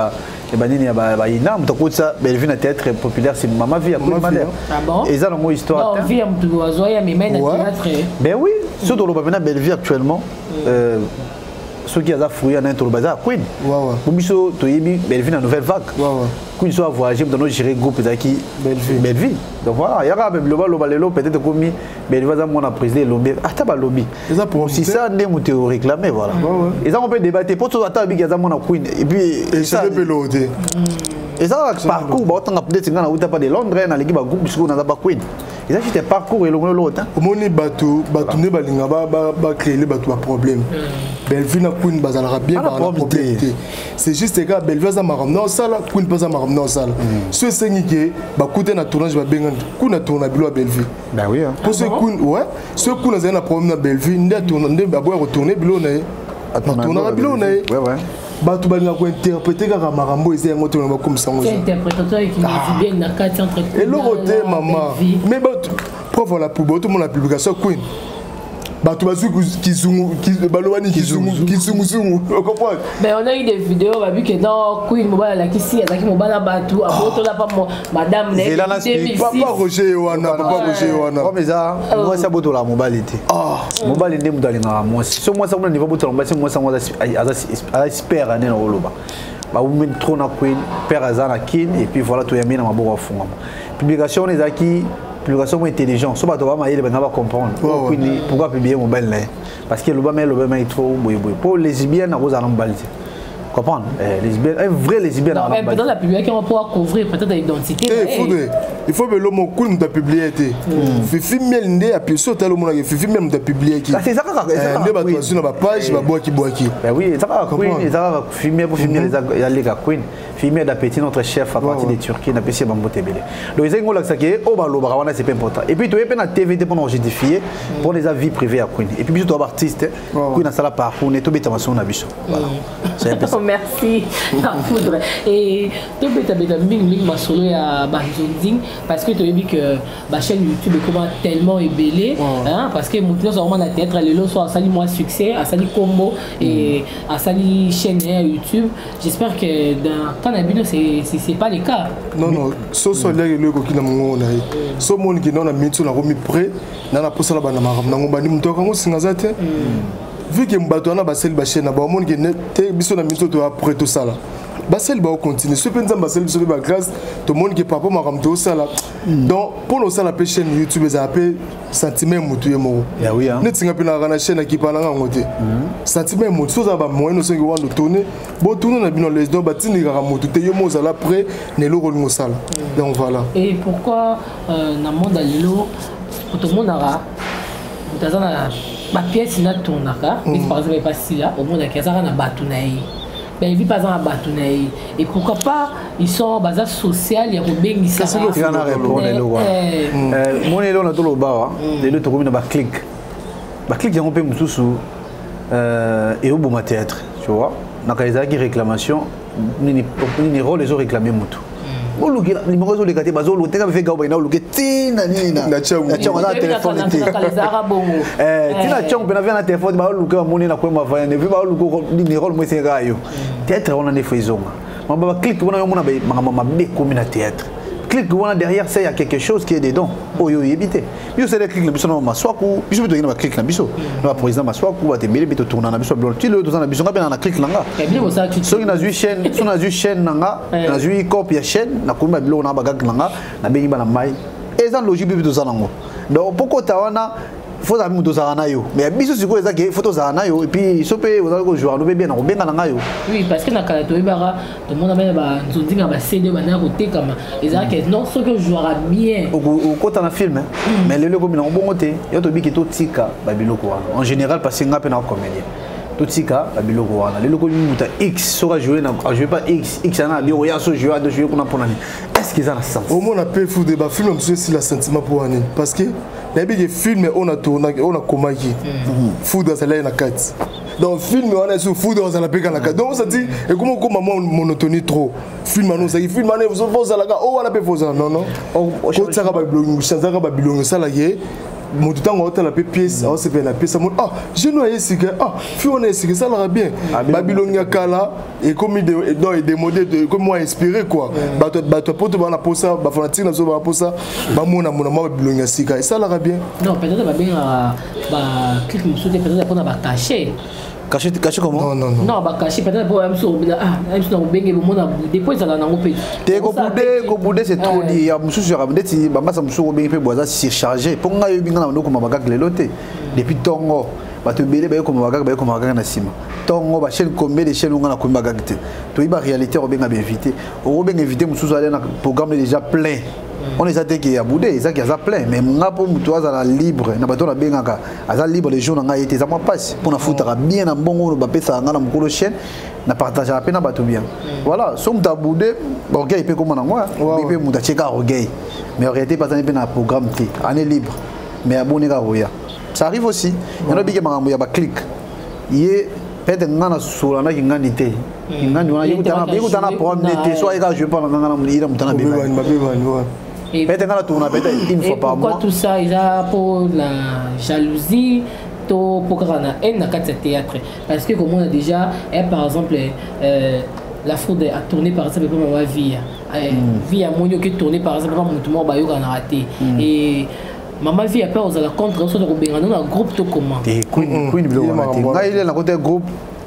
banini, ya bayina. Moto akotisa Bellevie na théâtre populaire, c'est mama Vie ya Queen Mader. Eza nango histoire. Vie ya moto azwa ya mema na théâtre. Ben oui, surtout toloba mpena Bellevie actuellement, soki aza fruit ya nani, toloba eza ya Queen. Po biso toyebi Bellevie na nouvelle vague, Queen so avoyage, moto ano gérer groupe ezalaki Bellevie. Donc voilà, yaka biloba loba lelo, peut-être ekomi Bellevie aza mwana président Elombe, ata balobi osisa nde moto réclame, voilà, eza ngo mpe débat te, po ata babiki aza mwana Queen et puis eza te. Eza kaka parcours baotanga, peut-être nga nauta pa de Londres, naleki bagroupe, sikoyo naza ba Queen. Eza juste parcours elongo eloko te. Omoni bato, bato nde balinga bacréele bato baproblème. Bellevue na Queen bazalaka bien, problème te. C'est juste kaka Bellevue aza makambo na osala, Queen mpe aza makambo na osala. So esengi ke bakute na tournage, babengani Queen atourna bilo ya Bellevue. Po so Queen, ouais, so Queen azali na problème na Bellevue nde atourna, nde aboya kotourne bilo na ye, atournaka bilo na ye. Bato balingaka kointerprete kaka makambo eza yango te, na bakomisa yango eloko te, mama. Mais bato preuve la pub, otomona publication Queen, bato bazwi kizungu, balobani kizunguzungu, ocomprendre? Mais on a eu des vidéos, babi ke non, Queen mobali alakisi azalaki mobali na bato, abotola pa madame na papa Roger wana, papa Roger wana. Comme eza mwasi abotola mobali te, mobali nde moto alingaka mwasi. So mwasi akuna niveau abotola mobali, se mwasi yango aza spere nde na koloba bawumeni trop na Queen, père aza na Kin, et puis voilà, toyambi na maboko afungama. Publication wana ezalaki publication moko intelligent, so bato bamayele banga bacomprendre Queen pourquoi publier mobali na ye, parce que elobama elobama trop boyeboye po lesbienne akozala na mobali te, comprendre? Lesbienne, un vrai lesbienne. Non, mais peut-être la publication pour couvrir peut-être l'identité. Eh, il faut que l'homme Queen moto apublie te, Fifi Miel nde apesi. So otali, omonaka Fifi Miel moto apubliaki nde bato bazwi na bapage, babwaki bwaki. Oui, eza kaka Queen, eza kaka Fifi Miel, po Fifi Miel eza leka Queen. Fifi Miel d'appétit, notre chef à partir de Turquie, napesi ye bambote ebele. Donc ezali ngolakisaka ye oyo balobaka wana, c'est pas important. Et puis toye mpe na TV te mpona justifier, mpona eza vie privée ya Queen. Et puis biso toya baartiste, Queen asala parcours ne, tobeta masolo na biso. Voilà, c'est un peu ça. Merci la foudre. Et tobetabeta mingimingi masolo ya banzonzing, parce que toyebi que bachaîne YouTube ekoma tellement ebele, hein, parce que motu nyonso akoma na théâtre lelo, so asali mwa succès, asali kombo et asali chaîne ya YouTube. J'espère que dans temps na bino, c'est pas le cas. Non, non, soso aliaki eloko ekoki na mongongo na ye. So omoniki nao na miniti oyo nakomi prêt na naposala bana makambo nango, bandi moto akango singa aza te, vu ke bato wana basali bachaîne na bango, omoniki te biso na miniti oyo toya prêt tosala, basali baocontinue. So mpe Nzambe asali biso mpe bagrâce, tomoni ke papa makambo toosala. Donc mpo na osala mpe chaîne YouTube, ezala mpe sentiment ya motu ye moko. Neti nga mpe nalaka na chaîne, akipa nanga yango te. Sentiment ya motu, so ozala bamoyen, osongi wana otourne, botourne na bino les. Donc batindikaka motu te, yo mo ozala prêt na eloko olingi osala. Donc voilà. Et pourquoi na monde ya lelo tomonaka moto aza na bapièce natournaka, neti par exemple epasila, omonaki azaka na bato na ye, Bellevue mpe aza na bato na ye, et pourquoi pas ils sont baza social ya kobengisaka? Na répondre eloko wana, moni eloko na toloba awa, lelo tokomi na baclique. Baclique yango mpe mosusu eoboma théâtre, tu vois. Naka ezalaki réclamation nini nini, rôle ezoréclame motu, oluki numéro ezoleka te, bazoluka te, kaka gao bakenda oluke ntina nini na Tiango aza na telefone te, ntina Tiango mpena via na telefone, baoluka bamoni na koyema vayane vi, baoluka nini, rôle mo esengaka yo. Théâtre wana nde fo ezonga maba baclique wana, yomona makambo mabe ekomi na théâtre. Clique wana, derrière ça il y a quelque chose qui est dedans oyo oyebi te. Biso sele clique na biso na Maswaku, biso mpe tokende na baclique na biso na baprésident Maswaku, bato ebele mpe totourna na biso bilolo ti lelo toza na biso. Nga mpe na clique na nga, soki nazwi chaîne, soki nazwi chaîne na nga, nazwi cope ya chaîne, nakomi babiloko na bagag na nga, nabengi bana mai, eza logique mpe toza nango. Donc mpo kota wana, faut ozala moto ozala na yo. Mais biso sikoyo eza ke faut tozala na yo, et puis so mpe ozali kojouer no mpe bien na kobenga na ngai yo. Oui, parce que na kala toyebaka, tomona bana banzonzinga baCD bandaka kotekama, ezalaka non, soki ojouaka bien, okota na film. Mais lelo ekomi nango bongo te. Yo tobiki, totika babiloko wana en général, parce que nga mpe na comédien, totika babiloko wana. Lelo komi moto x soki ajoue, ajoue pas x x ana na biloko ya so joue, ado joue kuna mpona nini? Est ce que eza na sens? Omona mpe fude bafilm mosusu esila sentiment mpo wana, parce que nayebi ke film oyo natournaki, oyo nakomaki, Foudre azalaki na kati. Donc film wana esu Foudre ozala mpe kaka na kati. Donc osati ekoma okoma mwa monotonie trop. Film wana ozalaki, film wana ozalaka oyo wana mpe fozala. Non, non, kotiaka babilongi, changeaka babilongi, esalaki ye moto ntango aotala mpe pièce, aosepela na pièce, amoni: "Ah, jeune oyo aye sika, ah, fi wana esika esalaka bien." Babilongi ya kala ekomi donc edémodé, ekomi mwa inspiré quoi. Bato, bato ya poto baa na posa, bafanatike na biso baa na posa bamona mona mwa babilongi ya sika, esalaka bien. Non, peut-être babengaka baclique mosusu te, peut-être mpona bacachet. Cachet, cachet comment? Non, non, non. Non, bacachet peut-être mpo biso, ah, biso na kobenge bomona bude mpo ezala nango mpe. Te, kobude, kobude c'est trop dit. Ya mosusu yaka ndeti bambasa mosusu obengi mpe bo aza surchargé. Mpo ngai oyebi, ngai na bando okoma bagag lelo te, depuis ntongo bato ebele bayekoma bagag, bayekoma bagag na nsima ntongo bachaîne. Combien de chaîne onga nakomi bagag te? Toyebi baréalité. Okobenga bainvité, okobenga invité mosusu ale na programme déjà plein. Wana eza te ke ya bude, eza ke aza plein. Mais nga mpo moto azala libre na bato nabengaka, aza libre le jour na ngai ete eza mwa mpasi mpo nafutaka bien na mbongo oyo bapesaka ngai na mokolo chaîne, na partageaka mpe na bato bien. Voilà, so moto abude, orgueil mpe ekoma nango mpe moto atie kaka orgueil, mais en réalité mpe azali mpe na programme te, année libre, mais aboni kaka koya. Ça arrive aussi. Yango bike makambo ya baclique ye, peut-être nga na solandaki ngandi te, ngandi wana yekutana programme ne te, so ayeka jouer mpa na nga na ye moto na bebani, peut-être nga na tourna peut-être une fois par mois. Tout ça eza pour la jalousie to po kaka na haine na kati ya théâtre, parce que komona déjà par exemple la foudre a tourné par exemple epa mama Via, Via amoni oke tourné par exemple epa motu moko bayokanaka te, et mama Via mpe ozala contre soki kobengana na groupe to comment? Te, Queen, biloko wana te. Ngai ile na kota groupe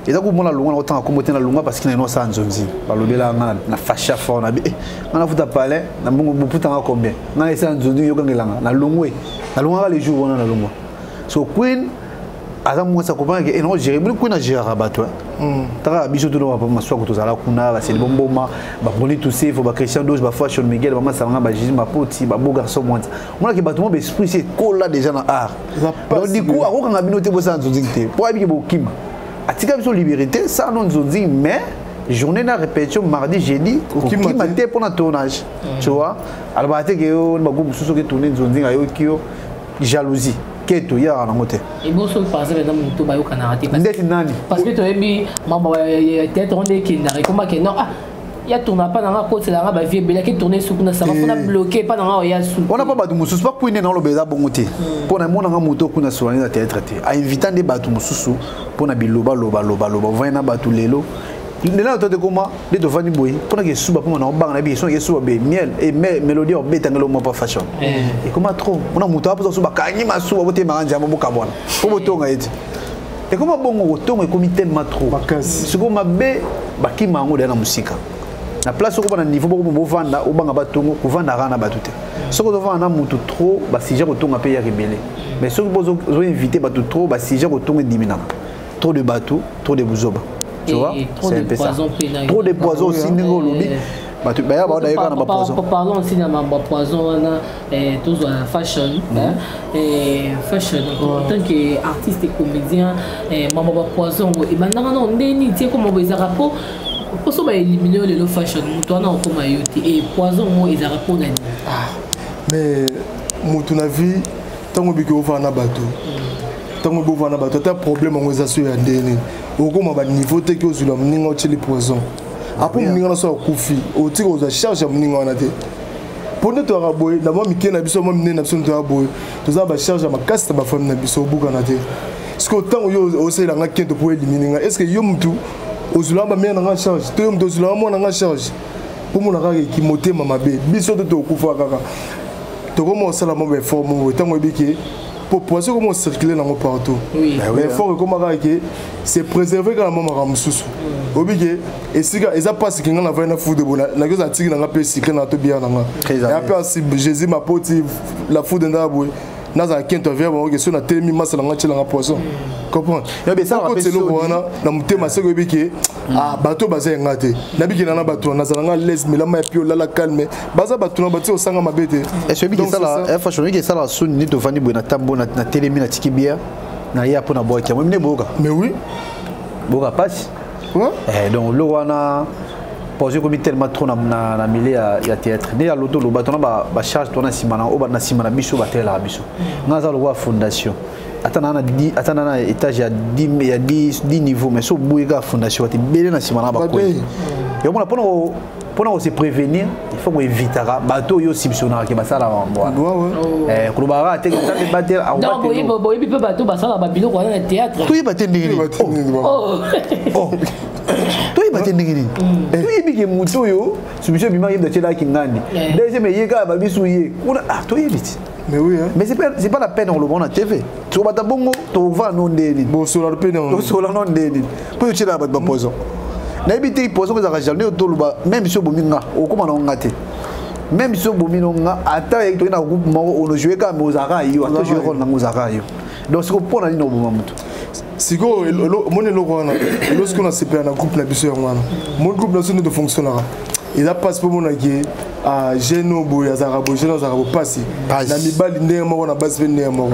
eza komona longwa na kotanga kombo te na longwa, parce que na ino osala nzonzi balobela nga na fasha fort na bi nga nafuta palais na mbongo boputanga combien, nga na esala nzonzi yokangelanga na longwe, nalongwaka le jour wana na longwa. So Queen aza mwasi, akomprendre ke enoko gérer boni. Queen agéraka bato taka biso tuna maswako tozala kuna, baseli bomboma, baboni tusefo, bachristian doge, bafashion Miguel, bamasalanga, bagisi mapoti, babo garçon mwanza. Omonaki bato mo baesprit si ekola déjà na art. Donc du coup akokanga bino te, bosala nzonzingi te mpo ayebiki bokima. Atika biso liberté, sala no nzonzingi, mais journée na répétition mardi, jeudi okima te mpona tournage, tu vois. Alobaka te ke yo bagroupe mosusu oke tourne nzonzingi, ayoki yo jalousie keto yaka nango te. Eboso par exemple na moto bayokanaka te. Ndeti nani? Parce que toyebi mambo ya théâtre onde ekendaka, ekomake non, ah ya tourna pa nanga akotela nga bavie ebele, ake tourne suku na sama mpona bloqué pa nanga oya suku. Wana mpa bato mosusu bakwine na oloba eza bongo te, mpo na emonanga moto okuna solani na théâtre te, ainvita nde bato mosusu mpo na biloba loba loba loba, ovandi na bato lelo lelo na to te koma nde tovandi boye mpona ke esuba mpona na obanga na biso ke esuba be miel e mélodie obetangela mwa pa fashion ekoma trop mpona moto aposa so bakangi masuba botemaka nzambe bokabwana mpo botonga ye te. Ekoma bongo, kotonga ekomi tellement trop. Sikoyo mabe bakima yango deya na mosika na place okoma na niveau boko bovanda, obanga batongo kovanda kaka na bato te. Soki ozovanda na motu trop, basujet kotonga mpe eyaka ebele. Mais soki ozoinvite bato trop, basujet kotonga ediminaka. Trop de bato, trop de buzoba, tu vois, c'est un peu ça. Trop de poison aussi, ndenge olobi, bato baya baodayeka na bapoison. Parlons aussi na mambo ya poison wana, tozwa na fashion, fashion en tant que artiste et comédien, mambo ya bapoison ngo ebandaka nao ndeni tie koma bo ezalaka po mposo baélimine yo lelo fashion, moto wana okóma yo te, e poison ngo ezalaka mpona nini? Mais moto na vie, ntango obiki ovanda na bato, ntango bovanda na bato, ata problème yango eza so ya ndeni, okóma baniveau te ke ozwila moninga otieli poison. Apo moninga na so akufi, otika kozwa charge ya moninga wana te. Mpo nde toyaka boye na mwa mike na biso, mwa minene na biso, nde toyaka boye, toza bacharge ya makasi na bafamille na biso, obukana te. Sikoyo ntango yo osalela nga kento mpo elimine nga, est ce que yo mutu ozwilaka bamere na nga charge to yo mutu ozwilaka mwana nga charge? Mpo mona kaka eki motema mabe, biso te tokufa kaka. Tokoma osala mwa baeffort moko ntango oyebi ke po poison ekoma ocircule nango partout, mais effort ekoma kaka ke se préserver kaka mwa makambo mosusu. Oyebi ke esika eza mpasi ke nga na vai na foudre bo nakozala tiki nanga mpe sikre na to biya nanga ya mpe asi Jésus mapoti la foudre ndaka boye, nazala kento avia bango ke so natelemi masa nanga tielanga poison, comprendre eloko wana na motema. Soki oyebi ke bato baza yanga te, nabikela na bato nazala nga lese melama ya pio lala calme, baza bato na bato osanga mabe te. Oyebi esala soni nde tovandi boye na tambo, natelemi, natiki bière na ye mpo na bwaki yango nde boyoka. Mais oui. Boyoka mpasi. Donc eloko wana poison ekomi tellement trop na milieu ya théâtre nde ya loto loba tona bacharge tona nsima na oyo na nsima na biso batelelaka biso. Nga aza lokola fondation, ata na ata na étage ya 10 ya 10 niveau, mais so boyi kaka fondation, bato ebele na nsima na bakwei. Yomona mpona kose prévenir, il faut koevitaka bato oyo osibisonaka ke basalaka mambo wana, kolobaka te Nzambe batela. Boyebi mpe bato basalaka babiloko wana na théâtre? Toyeba te ndenge nini, toyeba te ndenge nini. Toyebi ke motu oyo submission ebimaki yebi atielaki ngandi, deuxième eye kaka babisu ye kuna, ah toyebi ti. Mais oui, hein. Mais c'est pas la peine olobaka na TV. Tokobata bongo, tokovanda no ndeni. Bosola mpe na. Tosola no ndeni. Mpo totielaka bato bapoison. Nayebi te poison ezalaka jaloux toloba, même si obomi nga, okóma na nga te. Même si obomi no nga, ata toki na groupe moko, ono jouer kaka, mais ozalaka yo, ata jouer rôle nango ozalaka yo. Donc sikoyo mpo na nini oboma moto? Sikoyo omoni eloko wana, elo sikoyo nasepela na groupe na biso yango wana. Omoni groupe na biso nde tofonctionnaka. Eza mpasi mpo omonaki jeune oyo boye azalaka boye, jeune azalaka bopasi na mibali ndenge moko, na basi mpe ndenge moko.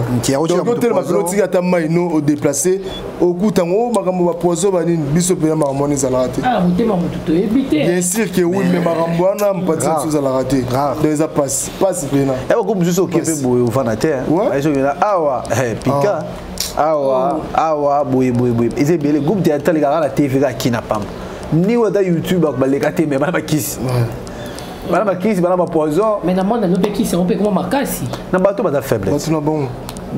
Donc otelema pene, otika ata mai no odeplace, okuta yango makambo bapoison banini. Biso mpena makambo wana ezalaka te. Motema motu toyebi te. Bien sûr que oui, mais makambo wana mpati biso ezalaka te. Donc eza mpasi, mpasi mpena. Eloko mosusu oke mpe boye ovanda te, awa pika awa awa boye boye boye, eza ebele. Groupe théâtre kaka na TV kaka kina pamba ni oyo ata YouTube baleka te, mais bana bakisi, bana bakisi, bana bapoison. Mais na mona no mpe kisi yango mpe ekoma makasi. Na bato baza faible. Bato na bango.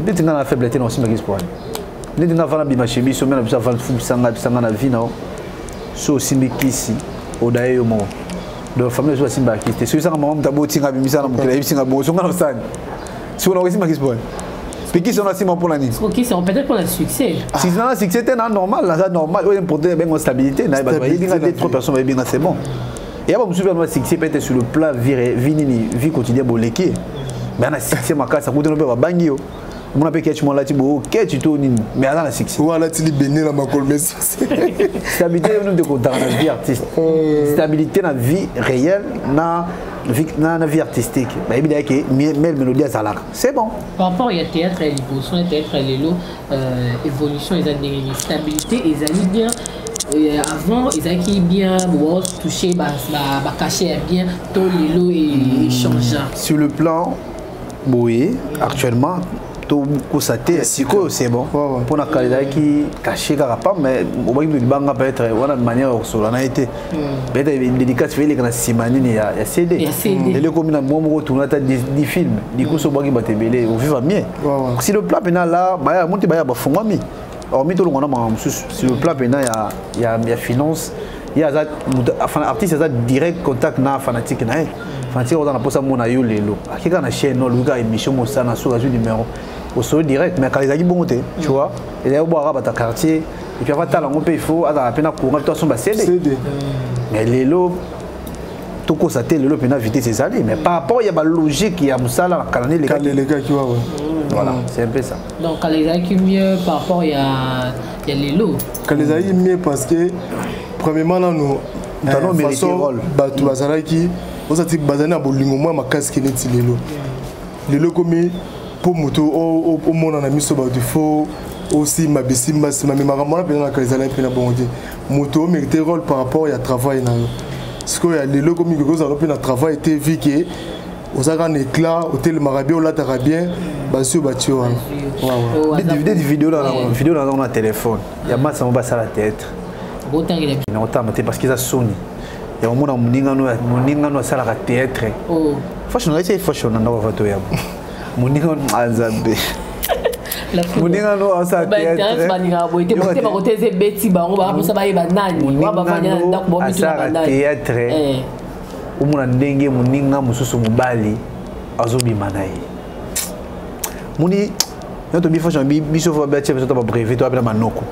Neti nga na faible te, na osimba kisi poani. Neti nga vana bima chez biso, me na biso avana fubisanga bisanga na vie nao. So osimbi kisi, odaye yo moko. Donc famille biso basimbaka kisi te. Soki sanga mama moto abotinga abimisa na mokili, ayebisinga bongo, songa na osani soki na okosimba kisi poani mpe kisi wana nsima mpona nini? Kisi yango peut-être mpona succès. Si na succès te, na normal, naza normal. Oyo important ebengo stabilité na bato bayebi nga, deux trois personnes bayebi nga, c'est bon. Eya bamosusu mpe ba succès peut-être sur le plan vie nini, vie quotidien boleki, mais ana succès makasi, akutana mpe babangi yo, omona mpe ketch mo alati bo ketch to nini, mais aza na succès. Oyo alati libende na makolo, mais stabilité yo nde kontaka na vie artiste, stabilité na vie réelle, na vie artistique, bayebi daya ke mel mélodie azalaka, c'est bon. Par rapport ya théâtre ya liboso na théâtre ya lelo, évolution eza ndenge nini? Stabilité ezali bien? Avant ezalaki bien, touché bacachet ya bien, to lelo échangea? Sur le plan boye, actuellement tokosa te, sikoyo c'est bon. Mpona kala ezalaki cachet kaka pa, mais obaki moto libanga, peut-être wana manière ya kosola na ye te, peut-être dédicace fe eleka na nsima nini ya CD. Lelo ekomi na mwa moko tourne ata 10 film likoso, obaki bato ebele, ovivre mieux. Si le plan mpena la baya monte, baya bafungwami, hormis tolongwa na makambo mosusu, sur le plan mpena ya finance, ye aza artiste, aza direct contact na fanatique na ye. Fanatique oza na mposa mona yo lelo, akeka na chaîne, oluki kaka émission mosala na soki azwi numéro, osolo direct. Mais kala ezalaki bongo te, tu vois, ezalaki obwaka bato ya quartier et puis ava tala yango mpe il faut azala mpe na courant to asomba CD. Mais lelo tokosa te, lelo mpena vitesse ezali, mais par rapport ya balogique ya mosala na kala nde elekaki. Voilà, c'est un peu ça. Donc kala ezalaki mieux par rapport ya lelo? Kala ezalaki mieux parce que premièrement nano façon bato bazalaki, ozati bazali na bolingo mwa makasi ke neti lelo. Lelo ekomi mpo moto omona na miso bato, fo osimba bisimba nsima, me makambo wana mpenza na kala ezalaki mpena bongo te. Moto omérite rôle par rapport ya travail na yo. Sikoyo ya lelo ekomi koki ozala mpe na travail te, vi ke oza kaka na éclat, otelemaka bien, olataka bien, bazwi batie wana. Video na na telefone ya masa mo basala théâtre, naotanga te parce que eza soni ya komona moningano asalaka théâtre. Fashion alati fashion na ndako avato yabo moninga Nzambe, moninga no asala théâtre, balingaka boye te, motema kote eza ebeti bango, baposa bayeba nani bavandi na ndako, asalaka théâtre. Omona ndenge moninga mosusu mobali azobima na ye, moni yo tobi fashion biso fo batia biso to babrevet to abela manoko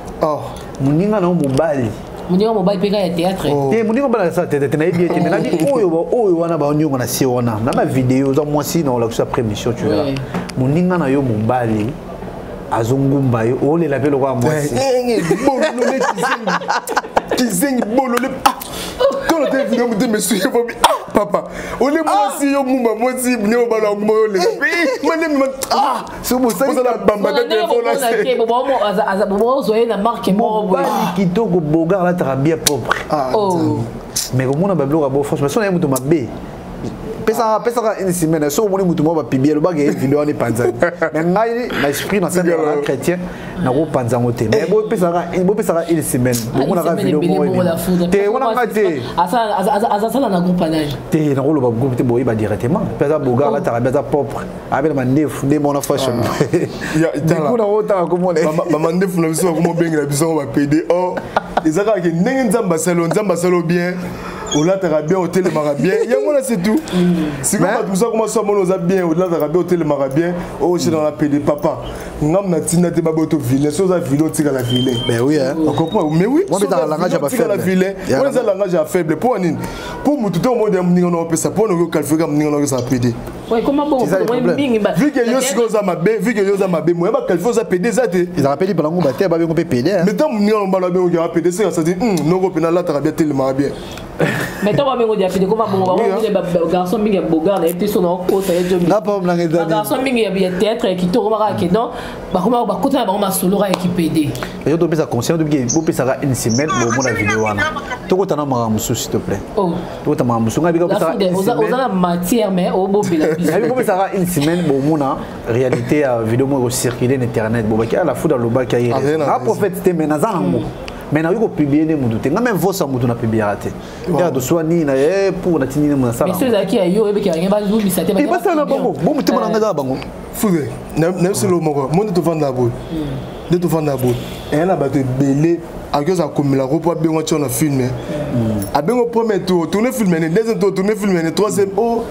moninga na yo mobali. Moninga mobali mpe kaka ya théâtre? Te, moninga mobali asala théâtre te, nayebi ete, mais nabi oyo oyo wana baoniongo na se wana na bavideo, oza mwasi na olakisa après mission, tu verras moninga na yo mobali azongumba yo, olela mpe lokola mwasi. Bolole kizengi, bolole tolo te video motema esuki bobi. Ah papa, ole mwasi yo ngumba mwasi ne obala ngumba yo lela manemi ozala bamba te telefone. Ozwa na marque moko. Mobali kitoko bogar, alataka bien propre, mais komona babiloko ya bo, franchement, so na ye moto mabe, pesaka une semaine, so omoni motu moko bapibie, alobaka ye video wana epanzani. Mais ngai na esprit na chrétien nakopanza yango te, mais bopesaka une semaine, bomonaka video moko te wana nga te. Azasala na groupe anani? Te, nakoloba groupe te, boyeba directement mpe aza bogar, alataka be, aza propre, abela mandefu nde mona fashion du nakotanga komona. Bamandefu na biso bakomobengela biso yango bapede or eza kaka ke ndenge Nzambe asali yo, Nzambe asali yo bien, olataka bien, otelemaka bien, yango wana, c'est tout. Sikoyo bato mosusu akoma so amoni oza bien, olataka bien, otelemaka bien, oyo na pede papa ngam na ntina te, baboto vilain. So oza vilain, otikala vilain. Mais oui, ocomprend? Mais oui, otikala vilain, wana eza langage ya faible. Mpo nini? Mpo motu te omoni moninga na opesa mpo noki oqualifie moninga na okesala pede. Vu que yo sikoyo oza mabe, vu que yo oza mabe, moyen baqualifie oza pede eza te. Ezalaka mpe libala nguba te, babengo mpe pede. Mais ntango moninga mobali abengo ya pede, seka sati noko mpe nalataka bien, telemaka bien. Mais ntango babengo dia pede koma bongo, bango garçon mingi ya bogar na ye te, so na okota ye jomi. Garçon mingi ya théâtre ya kitoko kaka ke non, bakoma bakota na bango masolo kaka ya kipede. Yo topesa conseil, bopesaka une semaine, bomona video wana. Tokota na makambo mosusu, s'il te plaît. Tokota makambo mosusu. Ngai bika opesaka oza na matière, mais obobela biso. Ngai bopesaka une semaine, bomona réalité ya video moko ekocircule na internet. Bobaki ala fuda alobaki aye na prophète te, mais naza nango, mais nakoki kopublie nde motu te. Nga même vosa motu na publiaka te. Ndeka toswa nini na ye pour natindi nde motu nasala. Ezalaki ya yo, oyebeki yango bazobisa te. Basala na bango bo motema na ngai eza na bango. Fude nayebisi lo moko mo nde tovanda boye, nde tovanda boye, eya na bato ebele akoki ozala komelako mpo abengo atio na film. Abengo premier tour, tourne film ne, deuxième tour, tourne film ne, troisième o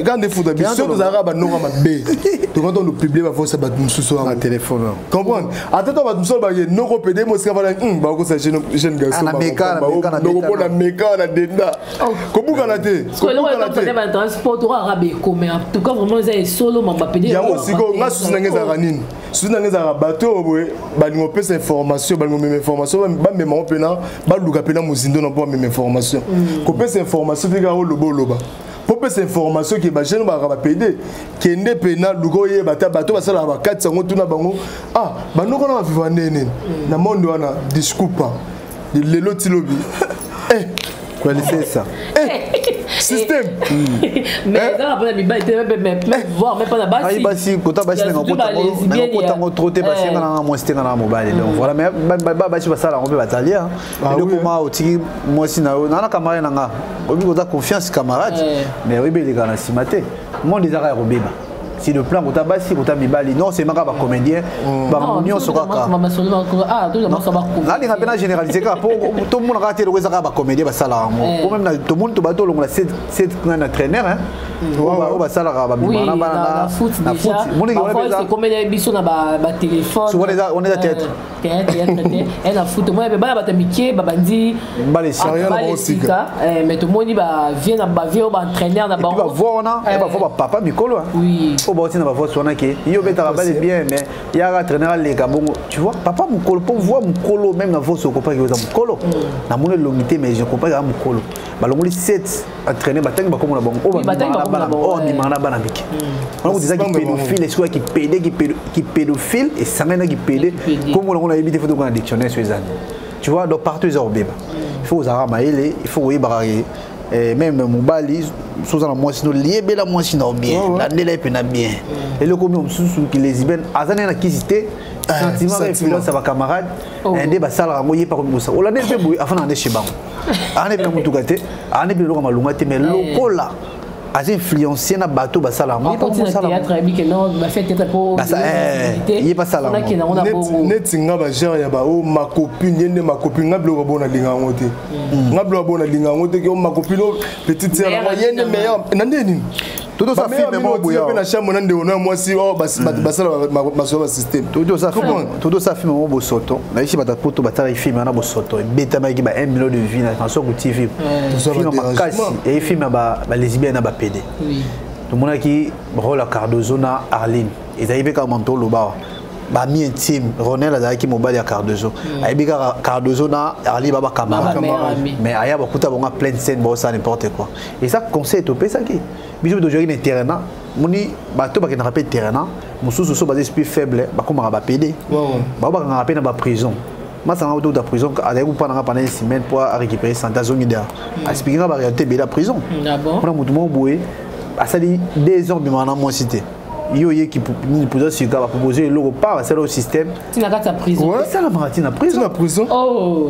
quand nde futa biso tozalaka banoko mabe, tokoki to publie bavosa bato mosusu wana telefone. Comprendre, ata to bato mosusu baye noko pede mosika vala bakosa jeune garçon noko mpo na meka na denda kobukana te. Yango sikoyo nga susi nanga ezalaka nini? Susi nanga ezalaka bato oyo boye balingo opesa information, balingo mema information, bamema ngo mpena, baluka mpena mozindo na mpo bamema information. Kopesa information te kaka oloba oloba mpo pesa information ke bajeune bakaka bapede. Kende mpena luka oyeba ta bato basalaka bakati yango, tuna bango: ah, bandoko na baviva ndenge nini na monde wana? Disculpa, lelo ti lobi. Kwalisesa. Système. Mais eza mpona mibali te, voire même mpona basi. Basi kota basi nangokotango trop te, basi nga nanga mwasi te, nga nanga mobali. Donc voilà, mais basi basala yango mpe batalia eloko ma otiki mwasi na yo nana camarade na nga, oyebi koza confiance camarade, mais oyebi eleka na nsima te. Monde ezaka ya kobeba sur le plan kota basi, kota mibali, non seulement kaka bacomédien, bango nyonso kaka. Nalinga mpe na généraliser kaka po tomona kaka te eloko eza kaka bacomédien basalaka yango, po même tomoni to bato olongola set na traîneur oyo basalaka babimaka na bana na foot. Biso na batelefone. Wana eza théâtre. Théâtre na foot, omoni bana bato mike babandi balesika, mais tomoni bavie na bavie oyo baentraîneur na bango. Bavoix wana ya bavoix bapapa mikolo oyo bauti na bavoix wana ke yo obetaka bale bien, mais yaka entraîneur aleka bongo. Tu vois, papa mokolo mpo voix mokolo, même na voix okopaki oza mokolo. Namoni elongi te, mais je comprends kaka mokolo. Balongoli 7 entraîneur, batangi bakomona bango oyo bamimaka na bana mike wana. Kutu eza kipédophile, esikoya kipédé, kipédophile esangani na kipédé. Kombo nango nayebi te, faut toka na dictionnaire so ezani. Tu vois, donc partout eza kobeba. Il faut ozalaka mayele, il faut koyebaka même mobali so oza na mwasi no, liebela mwasi na bien, landela ye mpena bien. Eloko mi mosusu kilesbienne aza naye na kisi te, sentiment ka influence ya bacamarade nde basalaka yango. Ye pakomikosa olande mpe boye, afandaka nde chez bango, ane mpe na motuka te, ane mpe eloko ya malunga te, mais lokola aza influencé na bato basala yango, ye basala. Neti nga bagenre ya bao macopine, ye nde macopine. Nga biloko bo nalinga yango te, nga biloko bo nalinga yango te ke macopine o petite sœur ye nde meilleur na nde nini. Totosa film moko boye mpe na chambre na ndeko na mwasi oyo bato basala masolo basystème. Totosa film moko bosoto, nayesi bato poto batalaki film wana bosoto, ebetamaki ba 1 million de vues na François TV. Film makasi eyi, film ya balesbienne na bapede. Tomonaki rôle ya Cardozo na Arline, ezalaki mpe kaka mamto oloba bami intime. Ronel azalaki mobali ya Cardozo, ayebi kaka Cardozo na Arline ba bacamarade, mais aya bakuta bango pleine scène, baosala n'importe quoi. Eza conseil topesaki biso tozwaki na terrain. Moni bato bakendaka mpe terrain mosusu so baza esprit faible, bakomaka bapede, bao bakangaka mpe na baprison. Masanga auto prison, azalaki kopananga pendant une semaine po arécupérer santé, azongi der expliquer nga baréalité ebele ya prison. Mpona motu moko boye asali 2 ans bimaka na mwasi te, yo oyeki nini poza sika bapropose eloko pa basala o système. Tina kati ya prison. Esalamaka ntina prison. Prison.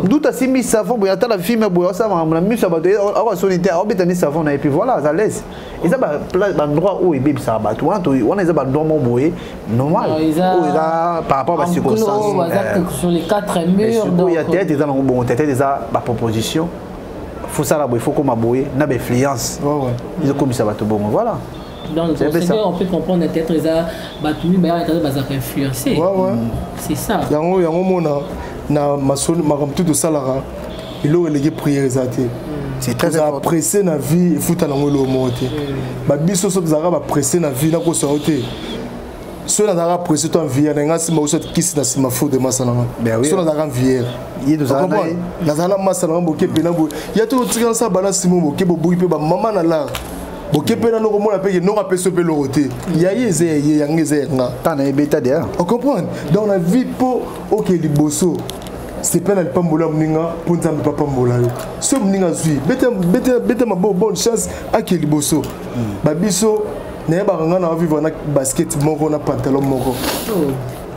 Nduta asimbi savon boye, atala film boye, asala makambo na miso ya bato, akasoni te, aobeta ni savon na ye, puis voilà, aza l'aise. Eza baendroit oyo ebebisaka bato wana, wana eza baendroit moko boye normal oyo eza par rapport à bacirconstance. Sur les quatre murs. Sikoyo ya théâtre eza nango bongo. Théâtre eza baproposition, fosala boye, fo koma boye na bainfluence ezokomisa bato bongo, voilà. Donc, on peut comprendre peut-être eza bato mingi bayaka tata bazalaka influencé. C'est ça. Yango yango mona na masolo, makambo tu tosalaka, eloko eleki prière eza te. C'est très important. Pressé na vie efuta nango eloko moko te. Babiso so tozalaka bapressé na vie nakosa yo te. Soki nazalaka pressé to envier na nga nsima osot kisi na nsima fou de masa na nga. Soki nazalaka envier nazala na masa na nga boke mpena boye ya to otika nasala bana nsima boke bobuki mpe bamama na lar boke mpe nano komona mpe ke noko apesi mpe eloko te ya ye eza ya ye yanga eza ya nga ntango na ebeta deya ocomprendre donc na vie mpo oke liboso sepela na lipamboli ya moninga mpo nzambe mpe apambola yo soki moninga azwi beta maboko bonne chance ake liboso babiso nayebaka ngai na vivre na basket moko na pantalon moko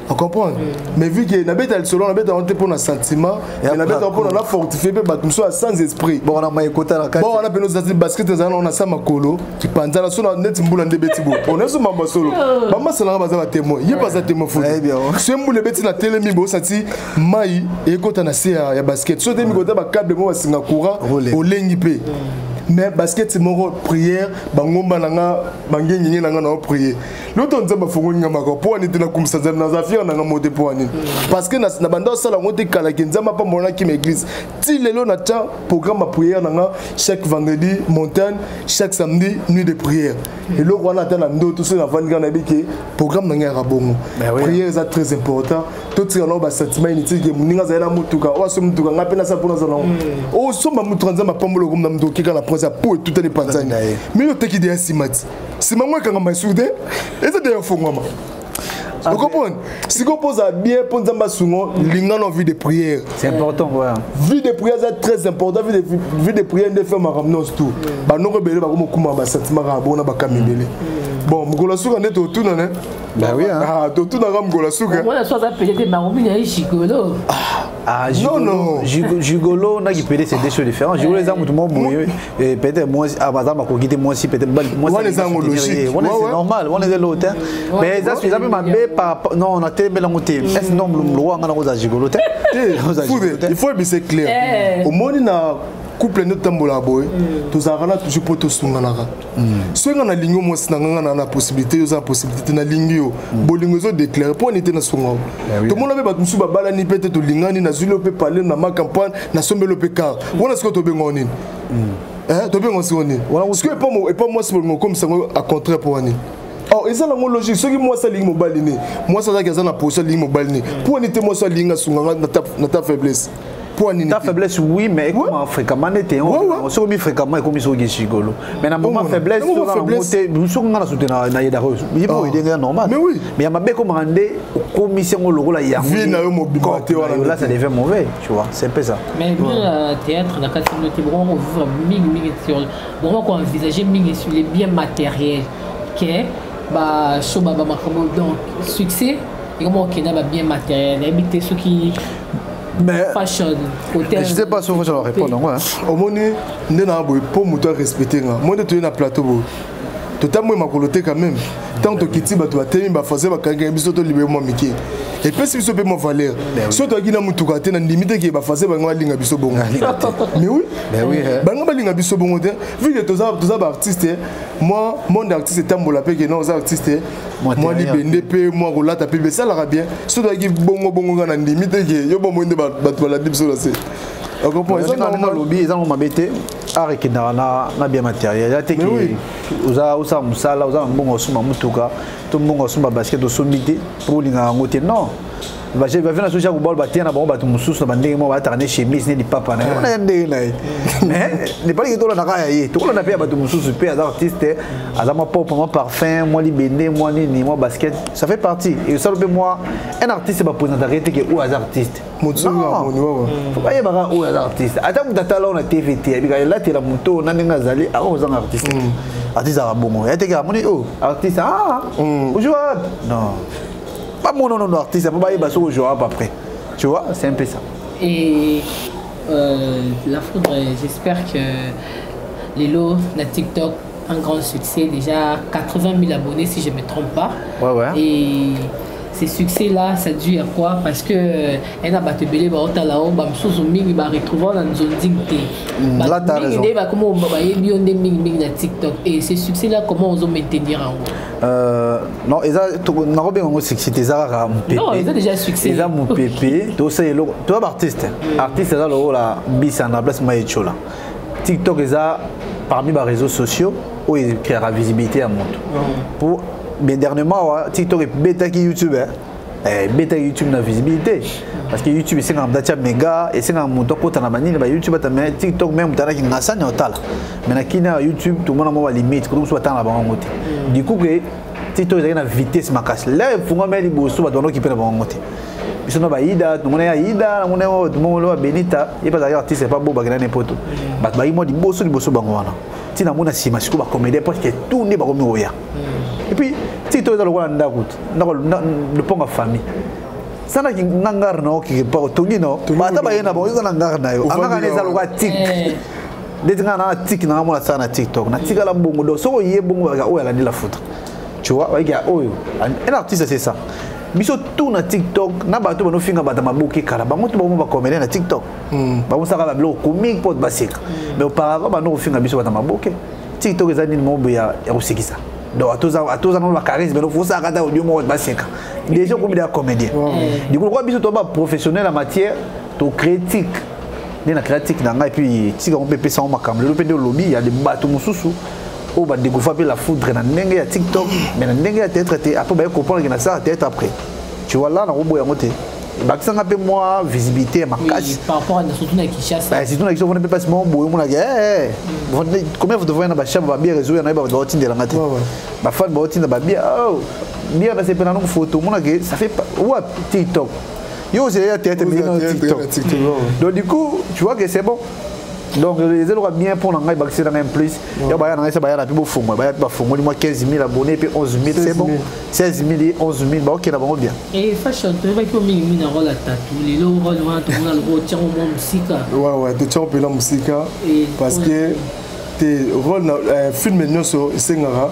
ocomprendre mais vu que nabeta lisolo nabeta yango te mpo na sentiment mais nabeta yango mpo na fortifie mpe bato mosusu ya sans esprit bon wana maekota na kati bon wana pene ozali basket ezala nango na sa makolo kipanzana so neti mbula nde ebeti boye on ezo mamba solo bamasalanga baza batémoin ye mpe aza témoin futi so mbula ebeti na telemi boye osati mai ekota na se ya basket so otemi kota bacable mo basinga courant olengi mpe mais basket moko prière bangomba na nga bangengenge na nga na oprier loto nzambe afongoli nga maka mpo wani te nakumisa nzambe naza fier na nga mo te mpo wani parce que na banda osala yango te kala ke nzambe apambola nakima église ti lelo na tya programme ya prière na nga chaque vendredi montagne, chaque samedi nuit de prière. Eloko wana ata na ndoto soki navandi kaka nayebi ke programme na ngai yaka bongo. Prière eza très important. Totika nao basentiment inutile ke moninga azali na motuka oyo asomi motuka ngai mpe nasala mpo nazala nango. Osomba motuka nzambe apambola okomi na motuka okeka na prince ya po etutani epanzani mais yo oteki deya nsima ti nsima yango ekangama esuki te eza deya ofongwama. Ocomprendre sikoyo mpo ozala bien mpo nzambe asungo linga na vie de prière. C'est important, ouais. Vie de prière eza très important. Vie de prière nde fe makambo nyonso tout. Banoko ebele bakomokuma basentiment kaka bona bakami ebele. Bon, mokolo ya suka nde totuna ne. Bah oui, hein. Ah, totunaka mokolo ya suka. Mwana so aza pele te makomi na ye gigolo. Ah, gigolo, non, non. Gigolo na kipele, c'est deux choses différentes. Gigolo eza moto moko boye, peut-être moi ah baza makoki te mwasi peut-être mwasi Wana eza yango logique. Wana Ouais, c'est ouais. normal, wana eza l'autre. Mais eza eza mpe mabe par rapport non na telemela yango te. Est-ce non mlo nga na koza gigolo te? Koza gigolo te. Il faut ebise clair. Omoni na couple nde totambolaka boye, tozalaka na toujours mpo tosunganaka. Soki nga nalingi yo mwasi na nga, nga na na possibilité, yo oza na possibilité te, nalingi yo, bolingo ezodéclare mpo ani te nasunga yo. Tomona mpe bato mosusu babalani mpe te, tolingani, nazwili yo mpe pale na ma campagne, nasombeli yo mpe car wana sikoyo tobenga nini? Tobenga sikoyo nini? Sikoyo epa mwasi bolingo okomisa yango a contraire mpo wani. Or eza nango logique. Soki mwasi alingi mobali ne, mwasi azalaki aza na position alingi mobali ne, mpo wani te mwasi alingi asunga nga na ta faiblesse mpo nini? Ta faiblesse, oui, mais ekoma fréquemment nete soki omi fréquemment ekomi soki gigolo, mais na moment faiblesse soki nga na soutenir na yedaka oyo ye mpo oyede nga normal. Mais oui. Mais ya mabe ekomaka nde okomisi yango lokola yango vie na yo mobimba te wana. Là ça devient mauvais, tu vois, c'est un peu ça. Mais bino na théâtre na kati bino te bokoma kovivre mingimingi sur bokoma koenvisager mingi sur les biens matériels ke bashow bamakambo, donc succès ekoma kokenda babien matériel, nayebi te soki Mais fashion hôtel. Je sais pas si on va répondre ouais. Omoni nde na boye mpo moto arespecte nga mo nde toye na plateau boye totamboye makolo te quand même. Ntango tokiti bato batemi bafase bakangaki biso tolibere mwa mike epesi biso mpe mwa valeur. Soki toyaki na motuka te, na ndimi te ke bafase bango balinga biso bongo. Mais oui, bango balinga biso bongo te vu que toza baartiste. Mwa monde artiste etambola mpe ke non oza artiste, mwa libende mpe mwa kolata mpe esalaka bien. Soki toyaki bongo bongo nga na ndimi te ke yo bomoi nde bato balandi biso na se. Olobi eza ngo mabe te. Art ekendaka na bien matériel ya te ke oza osala mosala, oza na mbongo osomba motuka to mbongo osomba basket osombi te mpo olingaka yango te. Non, bavi na soki ya kobala bateya na bango bato mosusu na bandenge moko balataka ne chemise ne lipapa na ye wana ya ndenge na ye, mais nepaliki tolanda kaka ya ye, tokolanda mpe ya bato mosusu mpe aza artiste, aza mwa propre, mwa parfum, mwa libende, mwa nini, mwa basket, ça fait partie. Et osala mpe mwa un artiste baprésentaka ye te ke oyo aza artiste. Faut bayebaka oyo aza artiste. Ata moto atala oyo na TV te abika elatela moto na ndenge azali ako kozanga artiste. Artiste azaka bongo ya teke amoni oyo artiste, ah ojua non bamona nono artiste po bayeba soki ojua à peu près, tu vois, c'est un peu ça. Et la foudre, j'espère que Lelo na TikTok, un grand succès, déjà 80 000 abonnés si je ne me trompe pas. Ouais. Et ces succès-là, ça dû à quoi? Parce que elle a battu belé ba otala o ba msusu mingi ba retrouver dans zone dignité. Là t'as raison. Ba comment ba yebi on mingi mingi na TikTok et ces succès-là, comment on maintenir en haut? Non, eza na robe ngo succès te eza kaka mopepe. Non, eza déjà succès. Eza mopepe, to sa eloko. To ba artiste. Artiste eza lokola bisa na place mayechola. TikTok eza parmi ba réseaux sociaux oyo ecréaka visibilité ya moto. Pour mais dernièrement wa TikTok ebetaki YouTube, hein. Eh, ebetaki YouTube na visibilité parce que YouTube esengaka moto atya méga, esengaka moto akota na banini ba YouTube ata, mais TikTok même moto alaki ngasani otala, mais na kini ya YouTube tomona mwa balimite koto mosusu batanga na bango yango te. Du coup ke TikTok ezalaki na vitesse makasi, lere efungwama ya liboso, bato bandoki mpe na bango yango te. Biso na baida tomona ya ida, namona tomona ya Benita, ye mpe azalaki artiste epa bo bakenda na poto, bato bayi mwa liboso liboso bango wana ntina mona nsima. Sikoyo bacomédien presque tout nde bakomi koya. Et puis TikTok eza lokola ndako te, ndako lopango ya famille sanaki na ngare na yo quelque part otongi na yo, ata baye na bango, eza na ngare na yo, angaka na eza lokola tik ndeti ngai na tik na ngai mona sala na TikTok natikala bongo. Donc soki oye bongo, balaka oyo alandi la foutre, tu vois, bayiki ya oyo un artiste, c'est ça. Biso tout na TikTok na bato banofinga bato maboke kala, bango to bango bacomédien na TikTok, bamosaka babiloko comique mpo baseka, mais auparavant bando kofinga biso bato maboke. TikTok eza nini moko boye ya kosekisa, donc atoza nano bacharisme, donc fosaka ata audio moko baseka, déjà okomi deya comédien. Du coup lokola biso toza baprofessionnel ya matière, tocrée tik nde na créa tik na ngai, puis tik yango mpe epesango makambo lelo mpe nde olobi ya de bato mosusu oyo badécouvrir mpe la foudre na ndenge ya TikTok, mais na ndenge ya théâtre te. Après baye comprendre ke nasala théâtre après, tu vois, là nakoboya yango te, ebakisanga mpe mwa visibilité ya makasi. Par rapport à surtout na Kinshasa. Bah, surtout na Kinshasa mpe mpasi moko boye omonaka combien vote na bachambre babiere ezoya na ye, bato baotindelanga te, bafane baotinda babiere, oh biere nasepela nango photo, omonaka ça fait wa TikTok yo ozela ya théâtre mais na TikTok. Donc du coup tu vois que c'est bon, donc eza eloko bien mpo na ngai, bakisi na ngai plus ya baya na ngai se baya na mpe bofungwa baya mpe bafungoli mwa 15 000 abonnés mpe 11 000, c'est bon, 16 000, 11 000 baokenda bango bien. Et Fashion, toyebaki yo mingimingi na role ya tatu. Lelo role wana tomona loko otiango mwa mosika. Ouais, totiango mpena mosika parce que te role na film nyonso esengaka,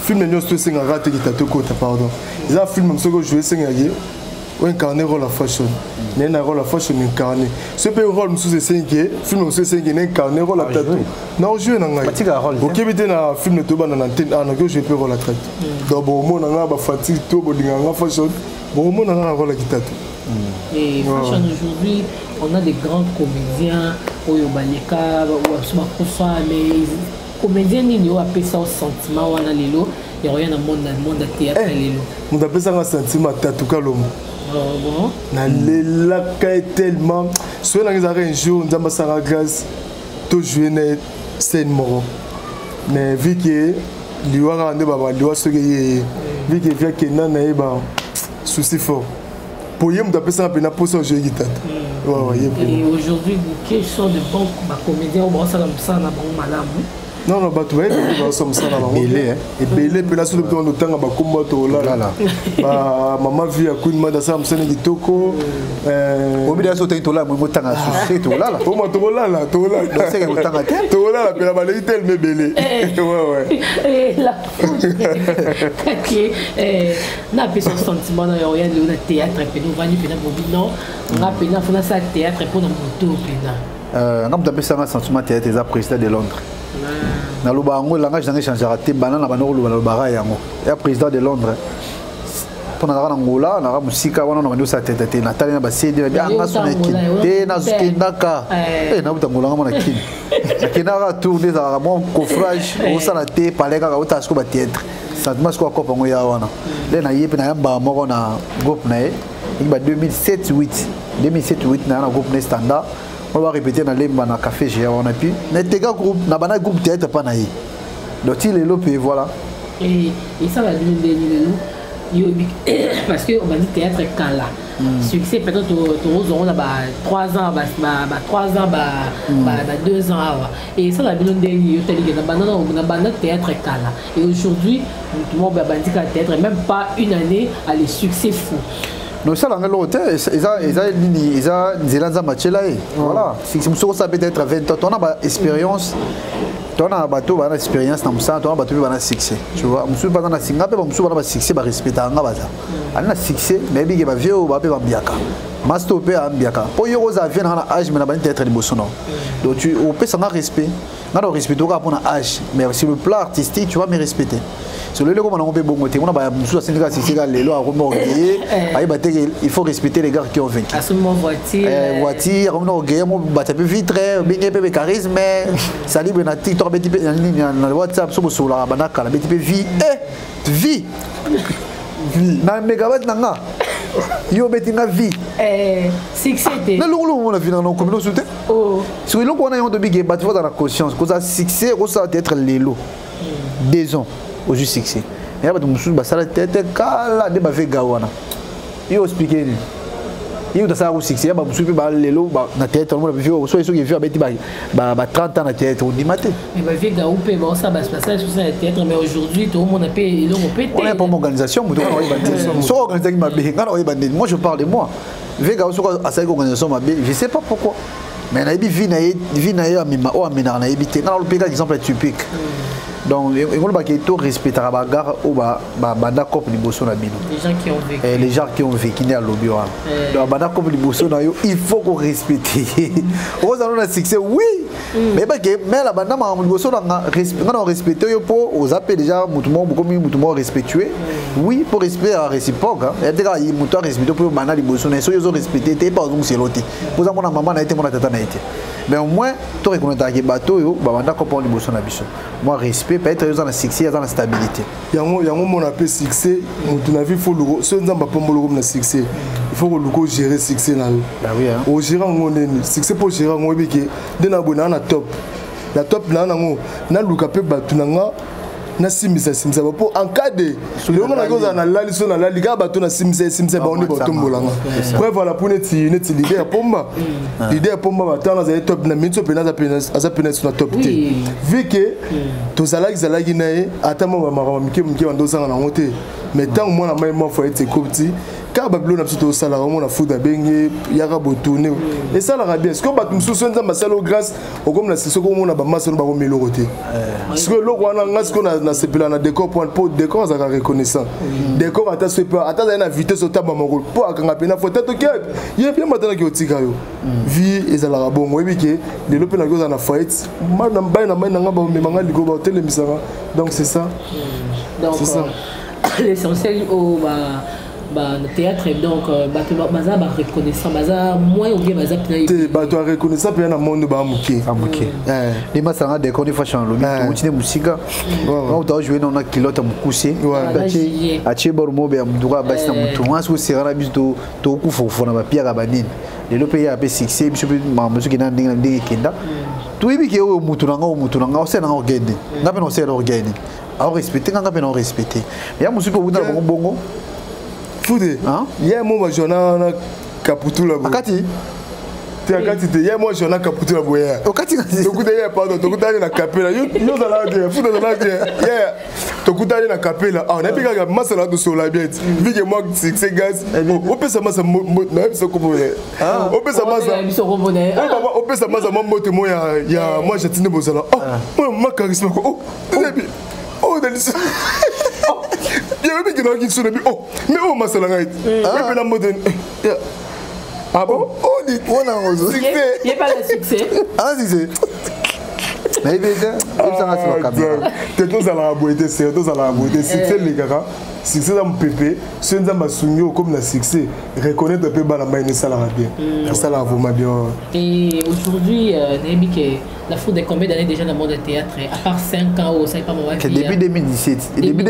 film nyonso to esengaka te kitatu ekota, pardon, eza film soki ojoue esengaki oincarne role ya Fashion naye na role ya Fashion incarne so mpe role mosusu esengi, film mosusu esengi na incarne role ya tatu na ojoue na ngai, okebi te na film tobanda na ntene ah nakoki ojoue mpe role ya tatu. Donc bomona nga bafatigue to bolingaka nga Fashion, bomona nga na role ya kitatu. Et Fashion, aujourd'hui, on a des grands comédiens oyo baleka, baso bakufa, mais comédien nini oyo apesa o sentiment wana lelo ya koya na monde ya théâtre lelo? Moto apesanga sentiment, Tatu Kalombo. Bon. Nalelaka ye tellement soki nanga ezalaka un jour Nzambe asalaka grâce tojoue na scène moko, mais vu que liwa kaka nde baba liwa soki eye, vu que vi akenda na ye ba souci fort po ye moto apesanga mpena mposa ojoyeki tata. Et aujourd'hui, quels sont de bons bacomédiens oyo baosala mosala na bango malamu? Non, bato bayebi baosala mosala na bango ebele mpena soki tobanda otanga bakombo tolala, mama vie ya Queen Mad asala mosala kitoko. Obida so otangi tolala, moyingo otanga susi tolala. Oma tokolala, tolala te, tokolala mpena baleki telema ebele. Kake napesa sentiment na yo ya lelo na théâtre mpena ovandi mpena bobi non, nga mpena fona sala théâtre mpona moto mpena. Nga moto apesanga sentiment théâtre eza président de Londres. Naloba yango, langage nanga echangeaka te, bana na banda koloba, nalobaka yango ya président de Londres mpo nazalaka na Ngola, naka mosika wana na bandi osala tete te, natali na basedi anga so na kini te, nazokendaka nabuta Ngola nga mona kini, nakendaka tour nde ezalaka mwa coffrage osala te palais kaka otala sikoyo bathéâtre, sentiment sikoyo akopa yango ya wana nde naye mpe nayambaka moko na groupe na ye eki ba 2007 8 2007 8 naya na groupe na ye standard oyo barépété na Lemba na café géa wana, puis na etega groupe na banda groupe théâtre mpa na ye, donc ti lelo mpe voilà. Esala bino ndeni lelo yo, parce que obandi théâtre kala, succès peut-être tozongo na ba 3 ans, ba 3 ans, ba 2 ans awa, et esala bino ndeni yo talike na banda théâtre kala et aujourd'hui motu moko boye abandi kaka théâtre même pas une année, ale succès fou? Non, esalanga eloko te, eza nini, eza nzela Nzambe atiela ye, voilà. Mosuku osala peut-être 20 ans, tona ba expérience, tona bato bana expérience na mosala, tona bato mpe bana succès, tu vois, mosusu baza na singa mpe bamosusu bana basuccès barespectaka nga, baza ali na succès, mais yebike bavie oyo baa mpe bambiaka master mpe ambiaka mpo yo kozala vie nanga na âge, mais na bandi théâtre liboso no, donc tu opesanga respect, nga na orespecte kaka mpo na âge, mais sur le plan artistique tu vas me respecter. So lelo ekoma nango mpe bongo te, mona bamosusu asindi kaka succès kaka lelo akomi orgueilleux, ayeba te que il faut respecter les gars qui ont vaincu. Asombi mwa voiture. Voiture, akomi na orgueilleux, mo bato mpe vitre, obenge mpe be charisme, salibre na TikTok, abeti mpe na nini, na WhatsApp, so bosololaka banda kala, abeti mpe vie, vie na megabyte na nga, yo obeti nga vie. Succès te. Na longolongo mona vie na nga okomi nosu te. Soki eloko wana yango tobike, bato bazala na conscience kozala succès, okosala théâtre lelo 2 ans, ozwi succès, ya bato mosusu basala théâtre kala nde bavega wana. Yo explique nini? Ye moto asalaka succès, ya bamosusu mpe balelo na théâtre, omona soki soki vieux abeti ba 30 ans na théâtre, ondima te. Mais bavieux Gaou mpe baosala basala susu na théâtre, mais aujourd'hui toomona mpe eloko mpe te. Wana ya organisation, moto wana oyeba te soki organisaki mabe. Nga na oyeba ndeni? Moi, je parle de moi. Vieux Gaou, soki asalaki organisation mabe, je sais pas pourquoi, mais nayebi vie na ye, vie na ye amema oyo amenaka, nayebi te. Nga nalopeka exemple typique. Donc ekolobaki to respectaka bagars oyo banda cope liboso na bino. Les gens qui ont vécu. Les gens qui ont vécu nde alobi wana. Donc banda cope liboso na yo, il faut korespecte. Ozala na succès, oui, mais bake mela banda makambo liboso na nga, nga na respecte yo mpo oza mpe déjà motu moko, bokomi motu moko respectueux. Oui, mpo respect ya réciproque ya te, kaka moto arespecte mpo banda liboso na ye. Soki ozorespecte te, epa ozongiselo te, mpo oza mona mama na ye te, mona tata na ye te. Mais au moins to reconnaîtraki bato oyo babanda kopa liboso na biso, moi respect. Peut-être oza na succès, aza na stabilité. Yango mona mpe succès, motu na vie faut luko. So Nzambe apomboloko na succès, il faut koluka ogérer succès na yo. Bah oui, hein. Ogérer yango ndeni succès? Mpo ogérer yango, oyebi ke nde na boye naa na top, na top naa nango, naluka mpe bato na nga, nasimbisa simbisa ba mpo en cas de lelo nga naki ozala nalali, so nalali kaka bato nasimbisa esimbisa bango nde batombolanga. Preuve voilà, mpo neti leader Pomba, leader Pomba, batanga azali top na miniti oyo pene aza pene so na top te, vu que tozalaki zalaki na ye, ata mwa bamakambo mike mike bando ozanga nango te. Mais ntango mwana mai mwa foyer ti ekoti kaka babilo na biso tosalaka, omona food abenge yaka botourne, esalaka bien. Sikoyo bato mosusu, Nzambe asala o grâce, okomi na soki omona bamasa no bakomi eloko te. Sikoyo eloko wana, nga sikoyo nasepela na Décor point, mpo Décor azalaka reconnaissant. Décor ata so epe ata azali na vitesse otamba makolo mpo akanga mpena fo te, toki ye bien matanaki otika yo. Vie ezalaka bongo. Oyebi ke lelo mpe naki ozala na foyer, bai na mai na nga, bamemanga likolo, baotelemisanga. Donc c'est ça. Donc c'est ça. L'essentiel au ba ba théâtre, donc bato baza ba reconnaissant, baza moins ou bien baza pena? Te, bato ya reconnaissant mpenza na monde baa moke. Moke nde masanga Décor nde fashion alobi touti nde mosika, ota ojoue nano na kilote ya mokuse, atie bor mobe ya mutuka ya basi na motu wana. Soki osera na biso, tokokufa kufa na bapiaka banini. Lelo mpe ya mpe succès, biso mpe makambo soki na ndenge na ndenge ekenda, toyebi ke oyo mutu na nga, oyo mutu na nga osala nanga orgueil, nga mpe na osala orgueil, aorespecte nga, nga mpe na orespecte ya mosusu mpe obunda na bango bongo. Fude ye mo bazwa na kaputula. Akati. Te, akati te. Ye mo azwa na kaputula boye. Okati. Tokuta ye, pardon, tokutani na kapela. Yo ozalaka te, fude ozalaka te. Ye tokutani na kapela ah, nayebi kaka masa na tosola bien ti, vu que moi succès gaz opesa masa, nayebisa kombo na ye, opesa masa, opesa masa mwa mbote mo ya mwa jatine bozala oh ma charisme ko oh nayebi oh nalisi yebi kendaki so nabi oh mais oyo masala ngai mpe na mbote. Ah bon? Oh, dit. Wana succès. Il pas le succès. Ah, succès. Nayebi te, yebisanga nsima kamera. Te, tozalaka boye te, sere tozalaka boye te. Succès elekaka, succès eza mopepe. Soki Nzambe asungi, okomi na succès, reconnaître mpe bana mai, esalaka bien, esalaka vraiment bien. Et aujourd'hui, nayebi ke la foudre de combien d'années déjà dans le monde du théâtre, à part 5 ans où ça pas moi? Depuis 2017, depuis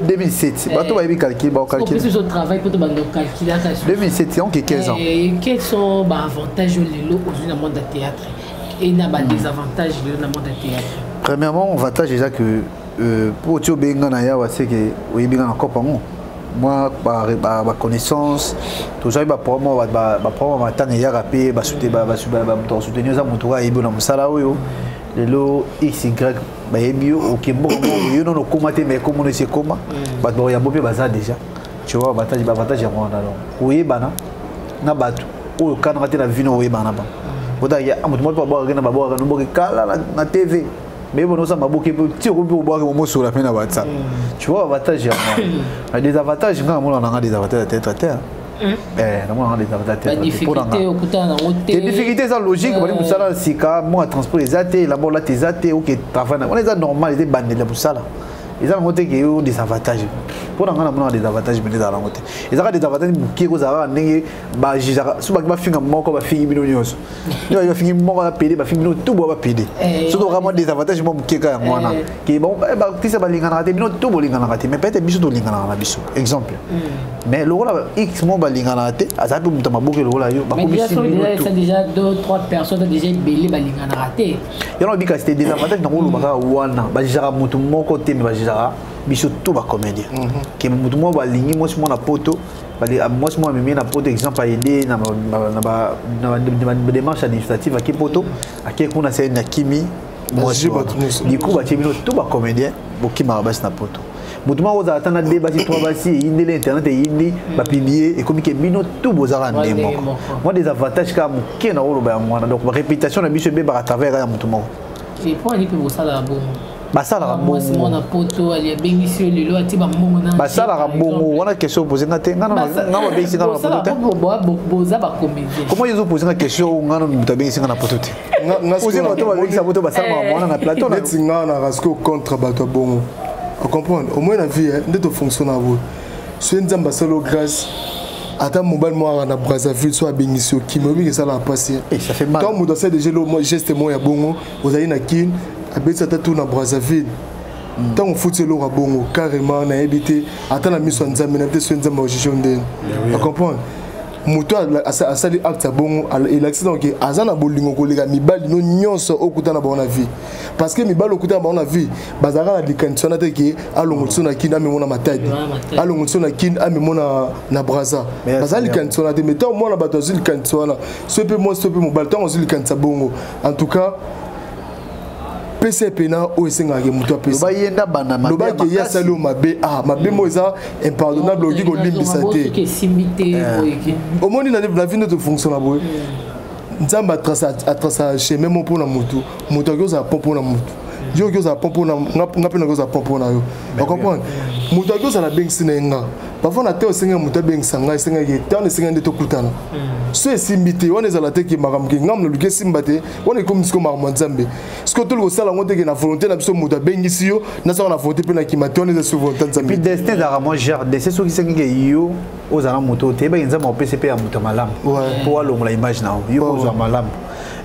2007, bato bayebi calcul, bao calcul. Plus au travail pour te calculer. 2007, donc 15 ans. Et quels sont les avantages lelo aujourd'hui dans le monde du théâtre et na ba désavantages lelo dans le monde du théâtre? Premièrement, avantage déjà que pour ti obenga na yawa, c'est que oyebi nga na kopa ngo moi baconnaissance, tozwaki bapromo, bapromo matanga eyaka mpe bato basoutenir. Eza moto kaka ayebi na mosala oyo lelo xy bayebi yo, okemboka moko yo nono okóma te, mais ekóma ono esi ekóma, bato bakoyambo mpe baza déjà. Tu vois, avantage, avantage yango wana. Donc koyebana na bato oyo okanaka te na vino, oyebana na bango, otaki moto moko babwakaki na babwakaka noboki kala na TV, mais bon, osala maboke mpe ti okomi mpe obwaki momosola mpe na WhatsApp. Tu vois, avantage yango wana. Désavantage, nga namona nanga désavantage ya théâtre te. Namona nanga désavantage théâtre. Okutana nango te? Difficulté eza logique, bali mosala ya sika, mwa transport eza te, elamba olata eza te, oke travail wana eza normal, eza ebandeli ya mosala. Eza nango te ke yo désavantage. Mpo na ngai namonaka désavantage mpenza ezala nango te. Ezalaka désavantage moke kozala kaka ndenge bajugaka so baki bafinga moko bafingi bino nyonso. Nde baki bafingi moko na pede bafingi bino tout boa bapede. Soki tokoka mwa désavantage mwa moke kaka yango wana. Ke bon baartiste balinganaka te bino tout bolinganaka te mais peut-être biso tolinganaka na biso. Exemple. Mais lokola X mo balinganaka te azala mpe moto ya maboke lokola yo bakomisi bino tout. Déjà deux trois personnes déjà ebele balinganaka te. Yango bika c'était désavantage nango olobaka wana bajugaka moto moko te mais bajugaka biso tout bacomédien. Ke moto moko balingi mwasi mwana poto mwasi moko amemi na poto exemple aide na badémarche administrative ake poto ake kuna se na kimi mwasi du coup batie bino tout bacomédien bokimaka basi na poto. Moto moko ozala ata na de basi trois basi eyindeli internet eyindi bapublie ekomi ke bino tout bozalaka nde moko. Mwa désavantage kaka moke na oloba yango wana donc réputation na biso ebebaka à travers ya moto moko. Basalaka bongo basalaka bongo wana question opose nga te nga babengisi nga na poto te. Comment yo ozopose nga question oyo nga moto abengisi nga na poto te? Oze bato babengisa poto basalaka wana na plateau neti nga na rasco contre bato ya bongo. Comprendre au moins la vie nde tofonctionne boye soki nzambe asali grâce ata mobali moko na Brazzaville so abengisi okimi obiki esalaka mpasi ntango moto asali déjà lo geste moko ya bongo ozali na Kin abeti ata tour na Brazzaville ntango ofuti eloko ya bongo carrément nayebi te ata na miso ya nzambe nayebi te soki nzambe ajuge ndeni. Ocomprendre moto asali acte ya bongo elakisi donc aza na bolingo koleka mibali no nyonso okuta na bango na vie parce que mibali okuta na bango na vie bazalaka na likanisi wana te ke alongo tiso na Kin amemo na Matadi alongo tiso na Kin amemo na Braza bazala likanisi wana te mais ntango mwana bato azwi likanisi wana so mpe mwasi to mpe mobali ntango azwi likanisi ya bongo en tout cas pesa epena oyo esengaka moto apesa ye asali oyo mabe mabe moko eza impardonnable okoki kolimbisa te omoni na vie nde tofonctionne boye nzambe atrasa chemin mo mpona motu moto akoki ozala po mpona motu yo okoki ozala po mpona nga mpe nakoki ozala po mpona yo ocomprendre moto akoki ozala abengisi na ye nga parfois na te osengaki moto abengisa ngai esengaki te wana esengaki nde tokutana so esimbi te wana ezala te ke makambo ke ngambo naluki esimba te wana ekomi sikoyo makambo ya nzambe sikoyo toli kosala yango te ke na volonté na biso moto abengisi yo nasala na volonté mpe na kima te wana eza sur volonté nzambe. Puis destin ezalaka mwa genre destin soki esengi ke yo ozala moto te eyebaki nzambe akopesa mpe ya moto ya malamu mpo alongola image na yo yo ozwa malamu.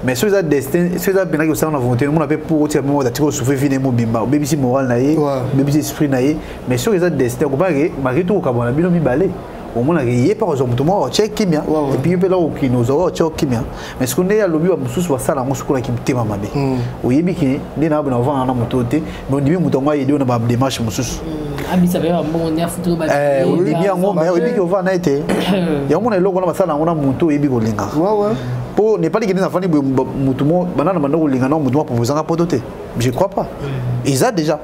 Mais soki eza destin soki eza mpenaki osala na volonté omona mpe pour otika moko atika osouffrir vie na ye mobimba obebisi moral na ye obebisi esprit na ye. Mais soki eza destin okobaki malgré tout okabwana bino mibale omonaka ye mpe akozwa moto moko akotia kimia et puis yo mpe lako okende ozwa oyo atia kimia. Mais soki nde alobi bamosusu basala yango soki olaki motema mabe oyebi ke nde na bona ovanda na moto te mais ondimi moto yango ayede yo na badémarche mosusu ondimi yango mais oyebi ke ovanda na ye te yango mona eloko wana basala yango na moto oyebi kolingaka mpo nepali kende nafandi boye motu mo banda na banda kolinga na motu mo aproposanga poto te je crois pas eza déjà.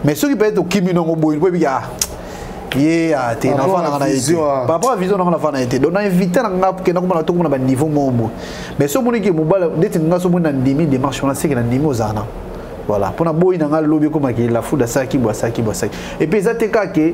Mais soki peut-être okimi nango boye po oyebi ke ah ye te nafandaka na ye te par rapport à vision nanga nafanda na ye te donc na invité na nga kenda komona tokomona baniveau moko boye. Mais so omoni ke mobala ndeti nga so omoni na ndimi démarche wana seke na ndimi ozala na voilà mpona boyi na nga lobi ekomaki la foudre asalaki boye asalaki boye asalaki et puis eza te kaka ke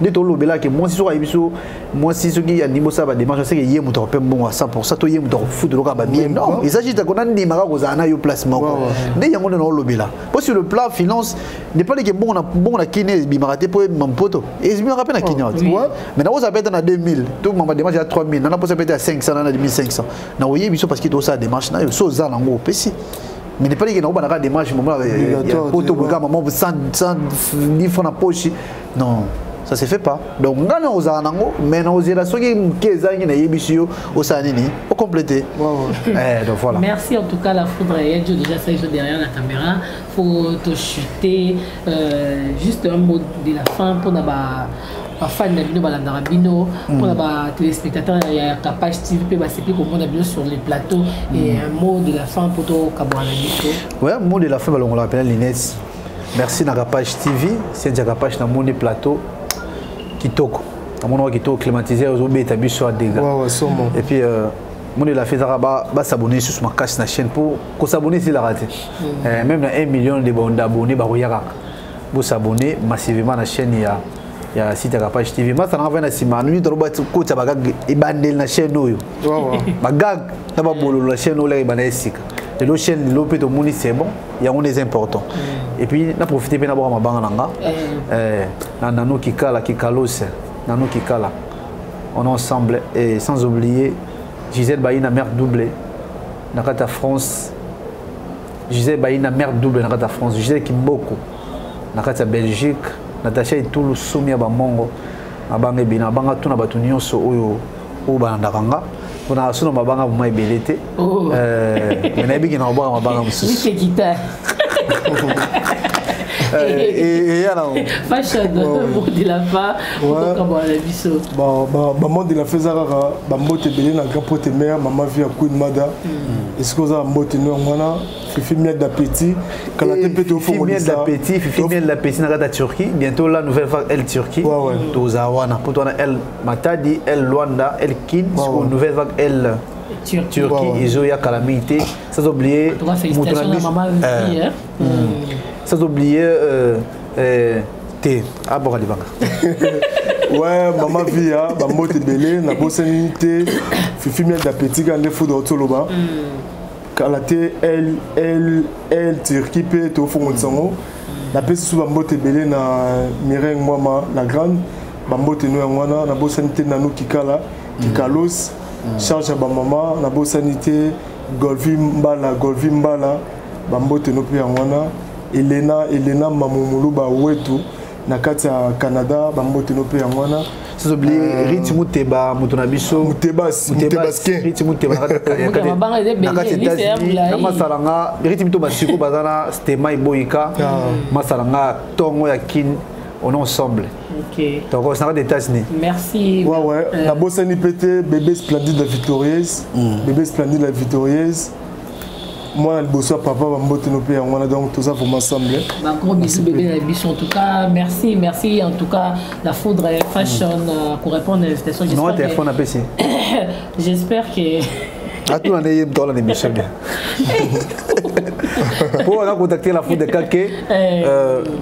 nde tolobelaka mwasi soki ayebi so mwasi soki andimi osala badémarche seke ye moto akope mbongo à 100 to ye moto akofuta loka babie non eza juste kona ndimaka kozala na yo place moko nde yango nde naolobela mpo sur le plan finance n'est pas que mbongo na kini ebimaka te mpo ebima mpoto ebimaka mpe na kini wana mais nakozala peut-être na 2000 to mama démarche ya 3000 nana mposa peut-être ya 500 nana 2500 na oyebi so parce que tosala démarche na yo so oza nango opesi. Mais n'est pas que nakobanaka démarche mama poto boye kaka mama 100 francs na poche non ça se fait pas. Donc nga na ozala nango mais na ozela soki moke ezangi nayebisi yo osala nini ocompléter. Donc voilà. Merci en tout cas la foudre Yadjo déjà ça ils sont derrière la caméra faut te chuter juste un mot de la fin pour na ba fan na bino balandaka bino pour ba téléspectateurs ya Kapash TV pe basepeli komona bino sur les plateaux et un mot de la fin pour to kabwana biso. Ouais, mot de la fin balongola pena Linette. Merci na Kapash TV, c'est ya Kapash na moni plateau kitoko. Na moni kitoko climatisé ozobeta biso à dégâts. Ouais ouais, sûrement. Et puis moni la fait ba s'abonner sur ma cache na chaîne pour ko s'abonner c'est la raté. Même na 1 million de d'abonnés ba koyaka. Pour s'abonner massivement na chaîne ya site ya Kapash TV. Masa na vana sima nous tro ba kota ba gag e bandel na chaîne oyo. Ba gag na ba bololo na chaîne oyo la e bana esika. Lelo chaîne lelo mpe tomoni c'est bon, yango nde eza important. Et puis na profite mpe nabwaka mabanga na nga eh, na Nano Kikala Kikalos, Nano Kikala, on est ensemble. Et sans oublier Gisèle Baïna, mère doublée na kati ya France. Gisèle Baïna, mère double na kati ya France. Gisèle Kimboko na kati ya Belgique. Natacha Etulu Somi ya bamongo, mabanga ebele, mabanga tuna bato nyonso oyo oyo balandaka nga mpona asuna mabanga vraimen ebele te. Oh. Mais nayebi ke na kobwaka mabanga mosusu. Eya nango. Fashion, mot de la fin, okokambola na biso. Bamot de la fin eza kaka bambote ebele na grand pote mare, mama vie ya Queen Mada. Esika oza, bambote no yango wana. Fifi Miel d'Appétit, kala te mpe. Fifi Miel d'Appétit, Fifi Miel d'Appétit na kati ya Turquie, bientôt la nouvelle vague El Turquie. Toza wana po towana El Matadi, El Luanda, El Kin, sikoyo nouvelle vague El Turquie ezoya kala mingi te. Sans oublier En tout cas, félicitations moto na na maman Vie, hein. Sans oublier te aboka libanga. Ouais, mama Via, bambote ebele, nabosani te Fifi Miel d'Appétit ka nde foudre toloba. Kala te l l l Turquie mpe tofongolisa yango. Napesi su bambote ebele na Mireille Ngwama la grande, bambote no yango wana. Nabosani te Nanu Kikala Kikalos, charge ya bamama. Nabosani te Golvi Mbala, Golvi Mbala, bambote no mpe yango wana. Elena, Elena Mamumuluba Wetu na kati ya Canada, bambote no mpe yango wana. Sans oublier Rit Muteba, moto na biso. Mutebas, Mutebaskin. Rit Muteba Muteba, mabanga eza ebele, na kati liste ya États-Unis. molai. Na masala nga Rit Muteba siko baza na Stema Eboyika. Masala nga tongo ya Kin, on est ensemble. Ok. Donc on sera des États-Unis. Merci. Ouais. Nabosani mpe te bébé Splendide la victorieuse, bébé Splendide la victorieuse, mwana liboso ya papa, bambote no mpe yango wana. Donc toza vraiment ensemble. Bah, gros bisous bébé na biso. En tout cas, merci, merci. En tout cas, la foudre fashion pour répondre à l'invitation. Non, J'espère téléphone apesi. J'espère que Atuna nde ye moto wana na émission bien. Pour on a contacté la foudre de Kake,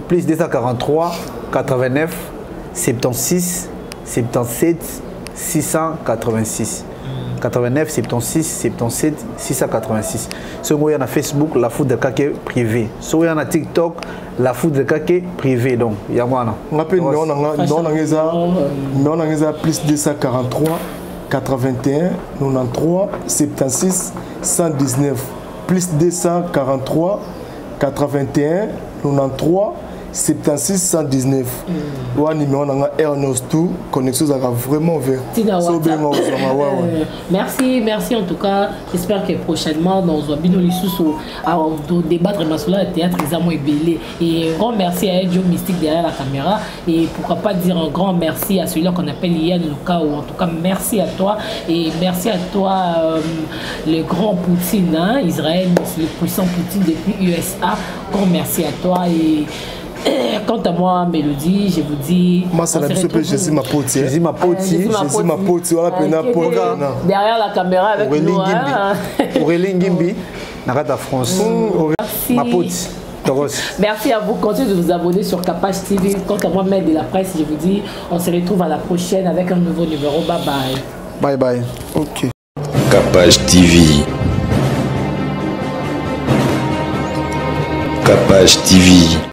plus 243 89 76 77 686. 89 76 77 686. Soki oya na Facebook, la foudre Kake privé. Soki oya na TikTok, la foudre Kake privé. Donc yango wana. Nga mpe numéro na nga, numéro na nga eza plus 243 81 93 76 119, plus 243 81 93 76 119. Wana numéro na nga. Air nyonso tout connexion ezalaka vraiment ouvert. Tina So WhatsApp. obenga, ozwanga, ouais. Merci, merci en tout cas. J'espère que prochainement, dans bino lisusu, à débattre masolo ya théâtre, examen ebele. Et un grand merci à Joe Mystique derrière la caméra. Et pourquoi pas dire un grand merci à celui-là qu'on appelle Yann Luka. Ou en tout cas, merci à toi. Et merci à toi, le grand Poutine, hein, Israël, le puissant Poutine depuis USA. Grand merci à toi. Et quant à moi, Mélodie, je vous dis. Masala On se biso mpe retrouve. Jésus Mapoti. Jésus Mapoti. Jésus Jésus Mapoti wana mpena Qui était po na derrière la caméra avec Aurélie nous. Ngimbi. Hein. Aurélie Ngimbi na kati ya France. Merci. Mapoti Toros. Merci à vous. Continuez de vous abonner sur Capage TV. Quant à moi, maître de la presse, je vous dis, on se retrouve à la prochaine avec un nouveau numéro. Bye bye. Bye bye. Ok. Capage TV. Capage TV.